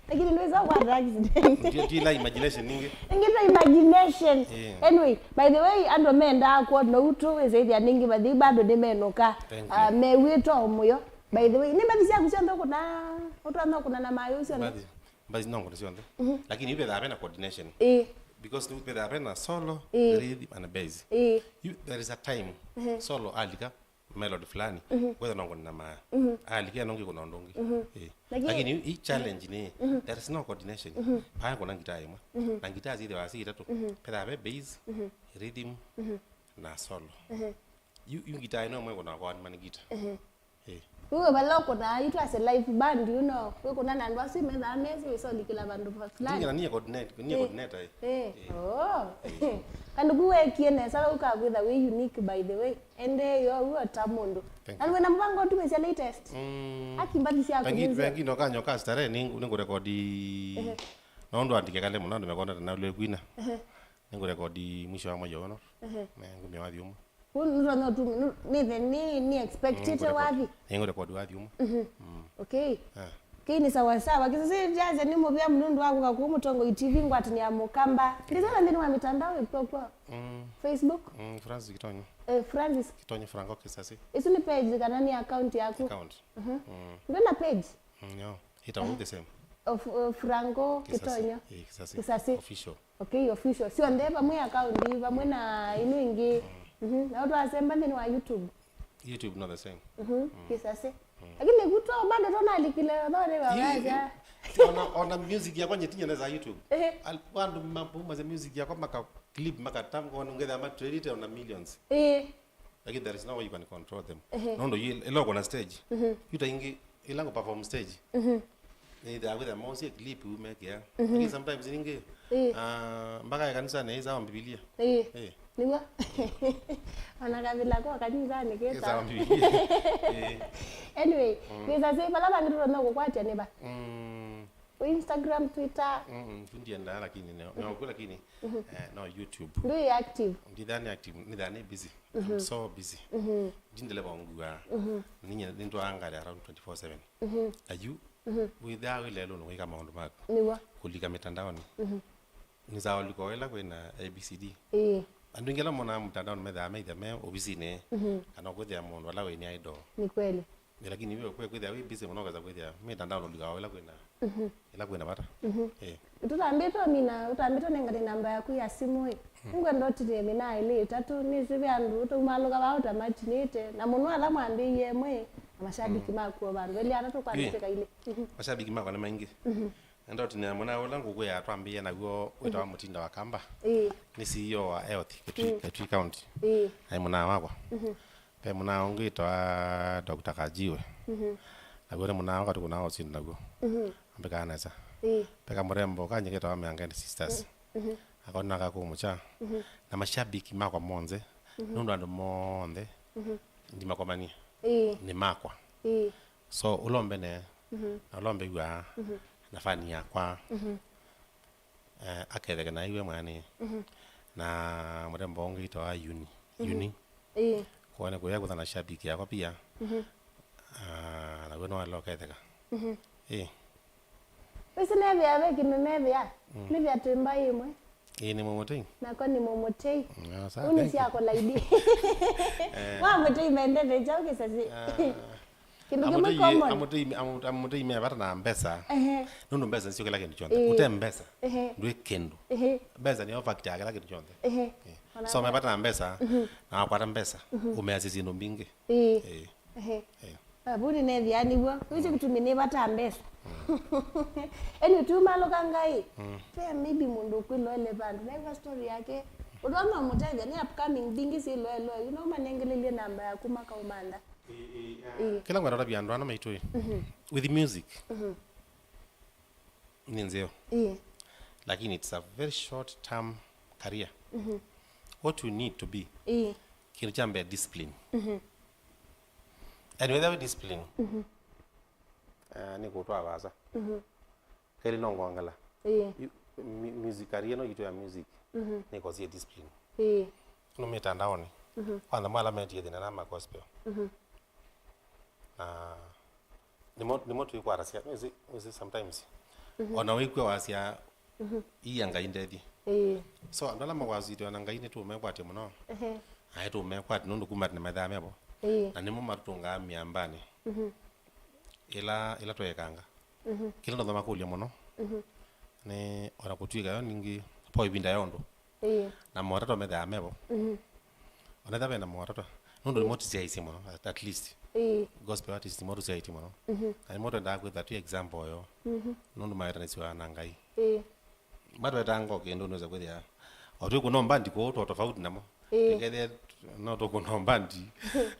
Lakini ndwĩsa kwata accident. Ndio, ndio la imagination ningi. Ingĩ ta imagination. Yeah. Anyway, by the way, andũ mendaa kuona ũu tu, wĩsĩthĩa ningi mathi bado nĩmenũka. Thank you. Ah, mewĩtwa mũyo. By the way, nĩ mbathi syaku syonthe ũkũna, ũtwanya ũkũna na mayo syonthe? Mbathi, mbathi no ngũna syonthe. Mhm. Lakini yu vethaa vena coordination. Ĩĩ. Because yu vethaa vena solo, ĩĩ, rhythm and bass. Ĩĩ. You, there is a time, mhm, solo alika, melody fulani, mhm, whether no ngũna na maya. Mhm. Alikia no ngĩkũna ũndũ ũngĩ. Mhm. Eh. Lakini, lakini hii challenge ni, mhm, there is no coordination. Mhm. Paya kuna ngitaa ĩmwe. Mhm. Na ngitaa syĩthĩwa syĩ itatũ. Mhm. Petha ve bass, mhm, rhythm, mhm, na solo. Mhm. Yu, yu ngita ĩno ĩmwe ĩkũnawa kwa one man guitar. Ĩĩ. Wĩwe vala ũkũnaa yu twasye live band, you know, wĩkũna na andũ asu methaa mesĩ wĩsolikĩla vandũ va fulani. Ndingĩna niye coordinate, niye coordinator, eh. Eh. Oh. Kandũ ku wekie nesa vau kakwĩtha wĩ unique, by the way. Ende yo wĩ ta mũndũ. Thank you. Na wĩna mũvango ũtumĩsya latest? Mm. Akimbathi sya kũmĩsya. Pengine no kanyo ka starehe nĩ ngũrekodi. Ehe. No ndũ andike kale mũno andũ mekonete na lwe kwina. Ehe. Nĩ ngũrekodi mwisho wa mwei ũno. Ehe. Me ngũmya wathi ũmwe. Kũ nũtonya ũtumi nĩthe nĩ nĩ expectĩte wathi. Nĩ ngũrekodi wathi ũmwe. Mhm. Mm. Okay. Ah. Kĩĩ nĩ sawa sawa. Kĩsese Jazz nĩ mũvea mũno nũndũ wa kũka kũu Mũtongoi T V ngwatanĩa Mũkamba. Ndĩsana nthĩnĩ wa mitandao ĩkw'o kw'o. Mm. Facebook. Mm, Francis Kitonyo. Eh, Francis. Kitonyo Franco Kisasi. Ĩsu nĩ page kana nĩ account yaku? Account. Mhm. Mm. Ndwĩna page? Mm, no. Ĩtawa the same. Of, uh, Franco Kitonyo. Eh, Kisasi. Kisasi. Official. Okay, official. Syonthe vamwe account, vamwe na ino ingĩ. Mhm. Na ũtwasemba nthĩnĩ wa YouTube. YouTube not the same. Mhm. Kisasi. Lakini kuto bado tonalikile thore wawaja. Ona, ona music yakwa nyetinya neza YouTube. Ehe. Al- Wandu mapuma za music yakwa maka clip maka tam kwa ngetha ma credit on a millions. Eh. Lakini there is no way you can control them. Ehe. Nondo yile ilo kuna stage. Mhm. Yuta ingi ila ngo perform stage. Mhm. Nĩthĩawa kwĩthĩa mosie clip umekĩa. Lakini sometimes ningĩ, eh, ah, mpaka ya kanisa nĩĩsaa Mbivilia. Eh. Eh. Nĩw'o. Ona kavila kwa kanisa nĩkĩsaa Mbivilia. Eh. Anyway, mm, kĩsasi vala vangĩ tũtonya kũkwatya nĩ va? Mm. Instagram, Twitter? Mm, mm, ndiendaa lakini neo. Neo kwa lakini, eh, no YouTube. Ndwĩ active? Ndithani active, nithani busy. I'm so busy. Ndindele bongua. Ninye nindwangare around twenty-four seven. Ayu wĩthaa wĩ lelũnĩ wĩka maũndũ maku. Nĩw'o. Kũlika mĩtandaonĩ. Nĩsaa ũlika o ĩla kwĩna A B C D. Ĩĩ. Andũ aingĩ ala monaa mĩtandaonĩ methaa meitha me ovisinĩ, kana kwĩthĩa mũndũ ala wĩ nĩ idol. Nĩ kweli. Ĩ, lakini we kwe kwĩthĩa wĩ busy mũno ũkesa kwĩthĩa mĩtandaonĩ ũlika o ĩla kwĩna, ĩla kwĩna vata. Ĩĩ. Tũtambĩtwe mina, ũtambĩtwe nengane namba yaku ya simũ ĩ. Nĩngwenda ũtinie mina ĩlĩ ĩtatũ, nĩsĩ ve andũ tũmalũka vaa ũtamatinĩte, na mũno ala mwambĩie mwe, na mashabiki maku o vandũ elĩ atatũ kwandĩkĩka ilĩ. Mashabiki makwa nĩ maingĩ. Nenda ũtinĩa mũna ũla ngũkwĩa twambĩie naw'o wĩtawa Mũtinda wa Kamba. Ĩĩ. Nĩ C E O wa Health Kitui, Kitui County. Ĩĩ. Aĩ mũna wakwa. Ve mũna ũngĩ wĩtawa Doctor Kajiwe. Naw'o nĩ mũna wakwa tũkũna ũsindi naw'o. Ambĩkaa nesa. Ĩĩ. Ve kamũrembo kangĩ ketawa Meangeni Sisters. Akona kakũmũkya. Na mashabiki makwa monthe. Nũndũ andũ monthe ndimakomanie. Ĩĩ. Nĩ makwa. Ĩĩ. So ũla ũmbene, na ũla ũmbew'aa, na fani yakwa, eh, aketheke na aiwe mwana. Na mũrembo ũngĩ wĩtawa Uni. Uni. Ĩĩ. Kwone kũya kũtha na shabiki yakwa pia. Ah, na we no alo ketheka. Ĩĩ. Wĩsĩ nethĩa ve kĩndũ nethĩa, nĩthĩa twĩ mbaĩ ĩmwe. Ĩĩ, nĩ mũmũtei. Nakwa nĩ mũmũtei. Ah, sawa, thank you. Uni syakwa laidi. Wa mũtei mendete kyaũ kĩsasi. Ah. Kĩndũ kĩmwe common. Amũtei, amũ- amũtei me vata na mbesa. Ehe. Nũndũ mbesa nĩsyo kĩla kĩndũ kyonthe. Ĩĩ. Ũte mbesa, ehe, ndwĩ kĩndũ. Ehe. Mbesa nĩyo factor ya kĩla kĩndũ kyonthe. Ehe. Ĩĩ. So me vata na mbesa, na wakwata mbesa, ũmeasya syĩndũ mbingĩ. Ĩĩ. Ĩĩ. Ehe. Ĩĩ. Ah, vu nĩnethĩa nĩw'o. Wĩsĩ kĩtumi nĩ vata mbesa. Anyway, tumalũka ngai. Ve maybe mũndũ ũkwĩloele vandũ. Naigua story yake. Ũtonya ũmũtethya, nĩ upcoming mbingĩ syĩloeloe. You know, manengelelye namba yaku makaũmantha. Ĩĩ. Kĩla ngwenda ũtavya andũ ana maitũ ĩ, with music, nĩ nzeo. Ĩĩ. Lakini it's a very short term career. What you need to be, ĩĩ, kĩndũ kya mbee discipline. And whether we discipline, eh, nĩ kũtwaa vasa. Kelĩ no ngwongela. Ĩĩ. Yu- mu- music career ĩno yitũ ya music nĩkosie discipline. Ĩĩ. No mitandaoni. Kwanza mala metie thĩna na ma gospel. Na nĩmo nĩmo twĩkwatasya, nĩsĩ nĩsĩ sometimes. Ona wĩkw'a wasya iya Ngai ndethie. Ĩĩ. So andũ ala makwasitwe na Ngai nĩtũmekwatya mũno. Ehe. Aĩ tũmekwatya nũndũ kuma tene methaa mevo. Ĩĩ. Na nĩmo matũtũngaa mĩambanĩ. Ĩla ĩla tweekanga. Kĩla ndothoma kũlya mũno nĩ ona kũtw'ĩka yo ningĩ po ĩvinda ya ũndũ. Ĩĩ. Na motato methaa mevo. Ona ethĩwa vena motato nũndũ nĩmo tũsyaĩĩsye mũno, at, at least. Ĩĩ. Gospel artist nĩmo tũsyaĩĩsye mũno. Na nĩmo twendaa kwĩtha twĩ example yo. Nũndũ mawetanĩsyawa na Ngai. Ĩĩ. Matwetanga o kĩndũ nĩweza kwĩthĩa o twĩ kũno mbandi kũũ twa tofauti namo. Ĩĩ. Ĩkethĩa no tũkũna mbandi,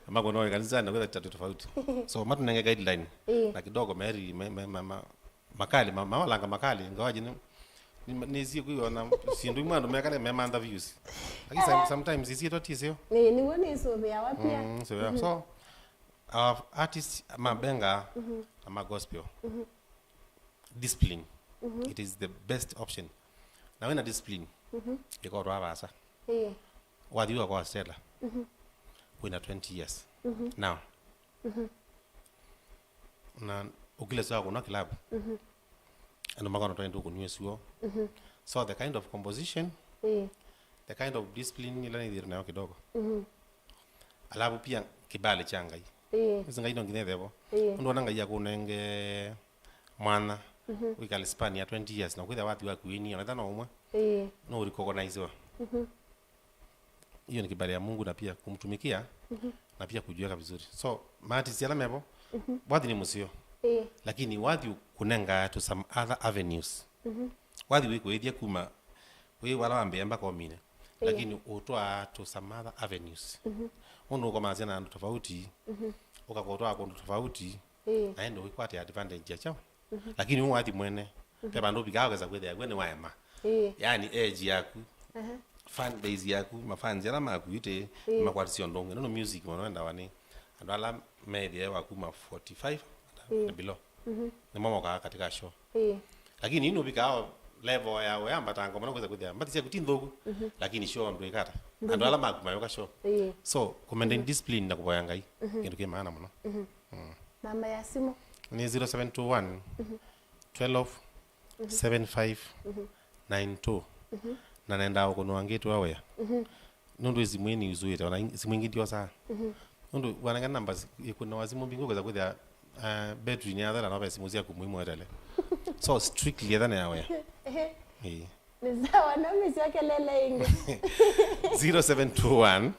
makũna ĩkanisani na kwĩtha tatu tofauti. So, matũnenge guideline. Ĩĩ. Na kidogo meri, me, me, ma, ma, makali, ma, mawalanga makali, ngawaji nĩ, nĩ, nĩsie kwĩona syĩndũ imwe andũ mekane memantha views. Lakini some-, sometimes isi twa tisio. Nĩ, nĩw'o nĩsũvĩawa pia. Mm, so, yeah. So, our artists, ma benga, na ma gospel. Discipline. It is the best option. Na wĩna discipline, ĩkotwa vasa. Ĩĩ. Wathi wa kwa Stella. Wĩna twenty years. Now. Na ũkile saa kũna club. Andũ makona twaenda kũnywa suo. So the kind of composition, Ĩĩ. the kind of discipline ila nĩthĩĩtwe nayo kidogo. Alafu pia kibali cha Ngai. Ĩĩ. Ĩsi Ngai no nginya ĩthevo. Ĩĩ. Ũndũ ona Ngai akũnenge mwana, wĩkale span ya twenty years, na kwĩthĩa wathi waku wĩni, ona ĩtha no ũmwe, Ĩĩ. no ũrecognizewa. Hiyo ni kibali ya Mungu na pia kumtumikia, na pia kujiweka vizuri. So, maartist ala mevo, wathi ni mũseo. Ĩĩ. Lakini wathi kũnenga to some other avenues. Wathi wĩkũĩthya kuma wĩ wala wambĩa mpaka omine. Ĩĩ. Lakini ũtwaa to some other avenues. Mũndũ ũkomasya na andũ tofauti, ũkakotwaa kũndũ tofauti, Ĩĩ. na ende ũikwate advantage ya chao. Lakini ũũ wathi mwene, ve vandũ ũvikaa ũkesa kwĩthĩa we nĩ waema. Ĩĩ. Yaani age yaku, Aha. fan base yaku, mafans ala maku ite, Ĩĩ. makwatisya ũndũ ũngĩ. Nũndũ music mũno wendawa nĩ andũ ala methĩe wa kuma forty-five Ĩĩ. and below. Nĩmo mokaa katika show. Ĩĩ. Lakini ino ũvikaa level ya ũyambata ngoma na kwĩsa kwĩthĩa mbati syaku ti nthũku, lakini show ndwĩkata. Andũ ala maku mayũka show. Ĩĩ. So, kũmaintain discipline na kũvoya Ngai, kĩndũ kĩ maana mũno. Namba ya simũ? Nĩ zero seven two one, twelve, seven five, nine two. Na nendaa ũkũnwa ngĩtwa wĩa. Nũndũ ĩsimũ ĩĩ nĩusũĩte, ona ĩ-, simũ ingĩ ndiosaa. Nũndũ wanengana namba ĩkũnawa simũ mbingĩ ũkesa kwĩthĩa, uh, battery nĩyathela na ve simũ syaku muhimu etele. So strictly ethana ya wĩa. Ehe. Ĩĩ. Nĩ sawa, no mĩsyokelele ĩngĩ. Zero seven two one,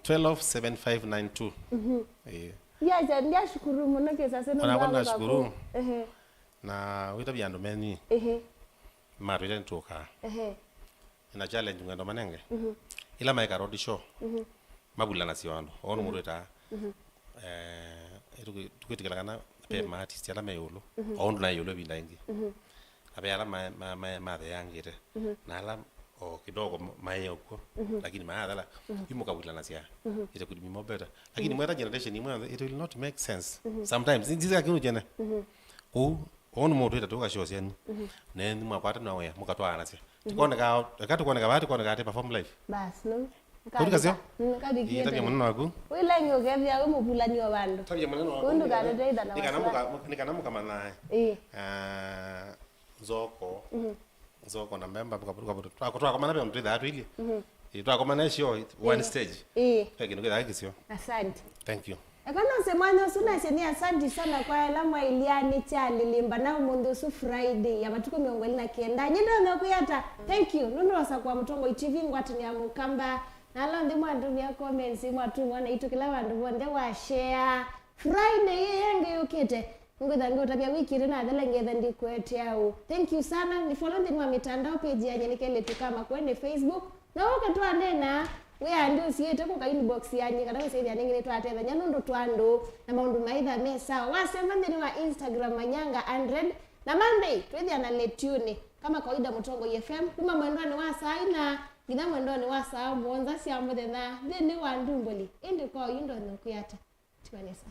twelve, seven five nine two. Ĩĩ. Ndiacha, ndiashukuru mũno kĩsase nũndũ wa kũka kũu. Ehe. Na wĩtavya andũ menyu. Ehe. Matwĩte nĩtũkaa. Ehe. Na challenge ngwenda manenge. Ila maeka road show. Mavulanasya andũ. Ono mũndũ etaa. Eh, tukwĩtĩkĩla kana pe ma artist ala me ĩũlũ. O ũndũ na ĩũlũ ĩvinda ĩngĩ. Na ve ala ma-, ma-, ma-, matheangĩte. Na ala o kidogo ma-, maĩ ũkw'o. Lakini maathela. Yu mũkavulanasya. It could be more better. Lakini mweta generation imwe, it will not make sense. Sometimes, nzisa kĩu jene. Kũu, ũũ nĩ mũndũ ĩtatũ ũkasyosyani. Ne nĩ mwakwata na wĩa, mũkatwaanasya. Tĩkoneka, eka tũkoneka vaa, tĩkoneka atĩ perform live. Bas, no. Kũrika syo? Mm, kathi Ĩĩ, tavya kĩete. Mũnene waku. Wĩla ĩngĩ ũkethĩa wĩ mũvulani wa vandũ. Tavya mũnene waku. Kũndũ kanete itha na Nĩ kana wasiwasi. Mũka-, nĩ kana mũkamanya. Ĩĩ. Ah, Nzoko. Nzoko na Mbemba, twakomana ve twĩthaa twĩlĩ. Ĩĩ, twakomana sio one stage. Ĩĩ. Ve kĩndũ kĩthaa kĩsio. Asante. Thank you. Eka nose mwanya ũsu nasye nĩ asanti sana kwa ela mwailya nĩ kyalĩlĩmba na ũmũnthĩ ũsu Friday ya matukũ mĩongo ĩlĩ na kenda. Nyie ndonya kwĩata thank you nũndũ wasakũa Mũtongoi T V ngwatanĩ ya Mũkamba na ala onthe mwandũmĩa comments, mwatuma naitũ kĩla vandũ vonthe wa share. Friday ĩĩ ĩngĩ yũkĩte, ngwĩtha ngĩũtavya wiki ĩtĩ nathela ngetha ndikũetea ũũ. Thank you sana. Nĩ follow nthĩnĩ wa mitandao page ya Nyenĩ Kelĩtu Kama kwenĩ Facebook. Na ũke twanena, wĩa nthĩ ũsiĩte kũka inbox ya nyie kana wĩsĩthya nĩngĩ nĩtwatethany'a nũndũ twa andũ na maũndũ maitha me sawa. Wasema nthĩnĩ wa Instagram Manyanga hundred na Monday twĩthĩa na Letune. Kama kawaida Mũtongoi F M kuma mwendonĩ wa saa ina nginya mwendonĩ wa saa mũonza sya mũthenya nthĩnĩ wa ndumbũli. Ĩndĩ kwa oyu ndonya kwĩata. Tiwanesa.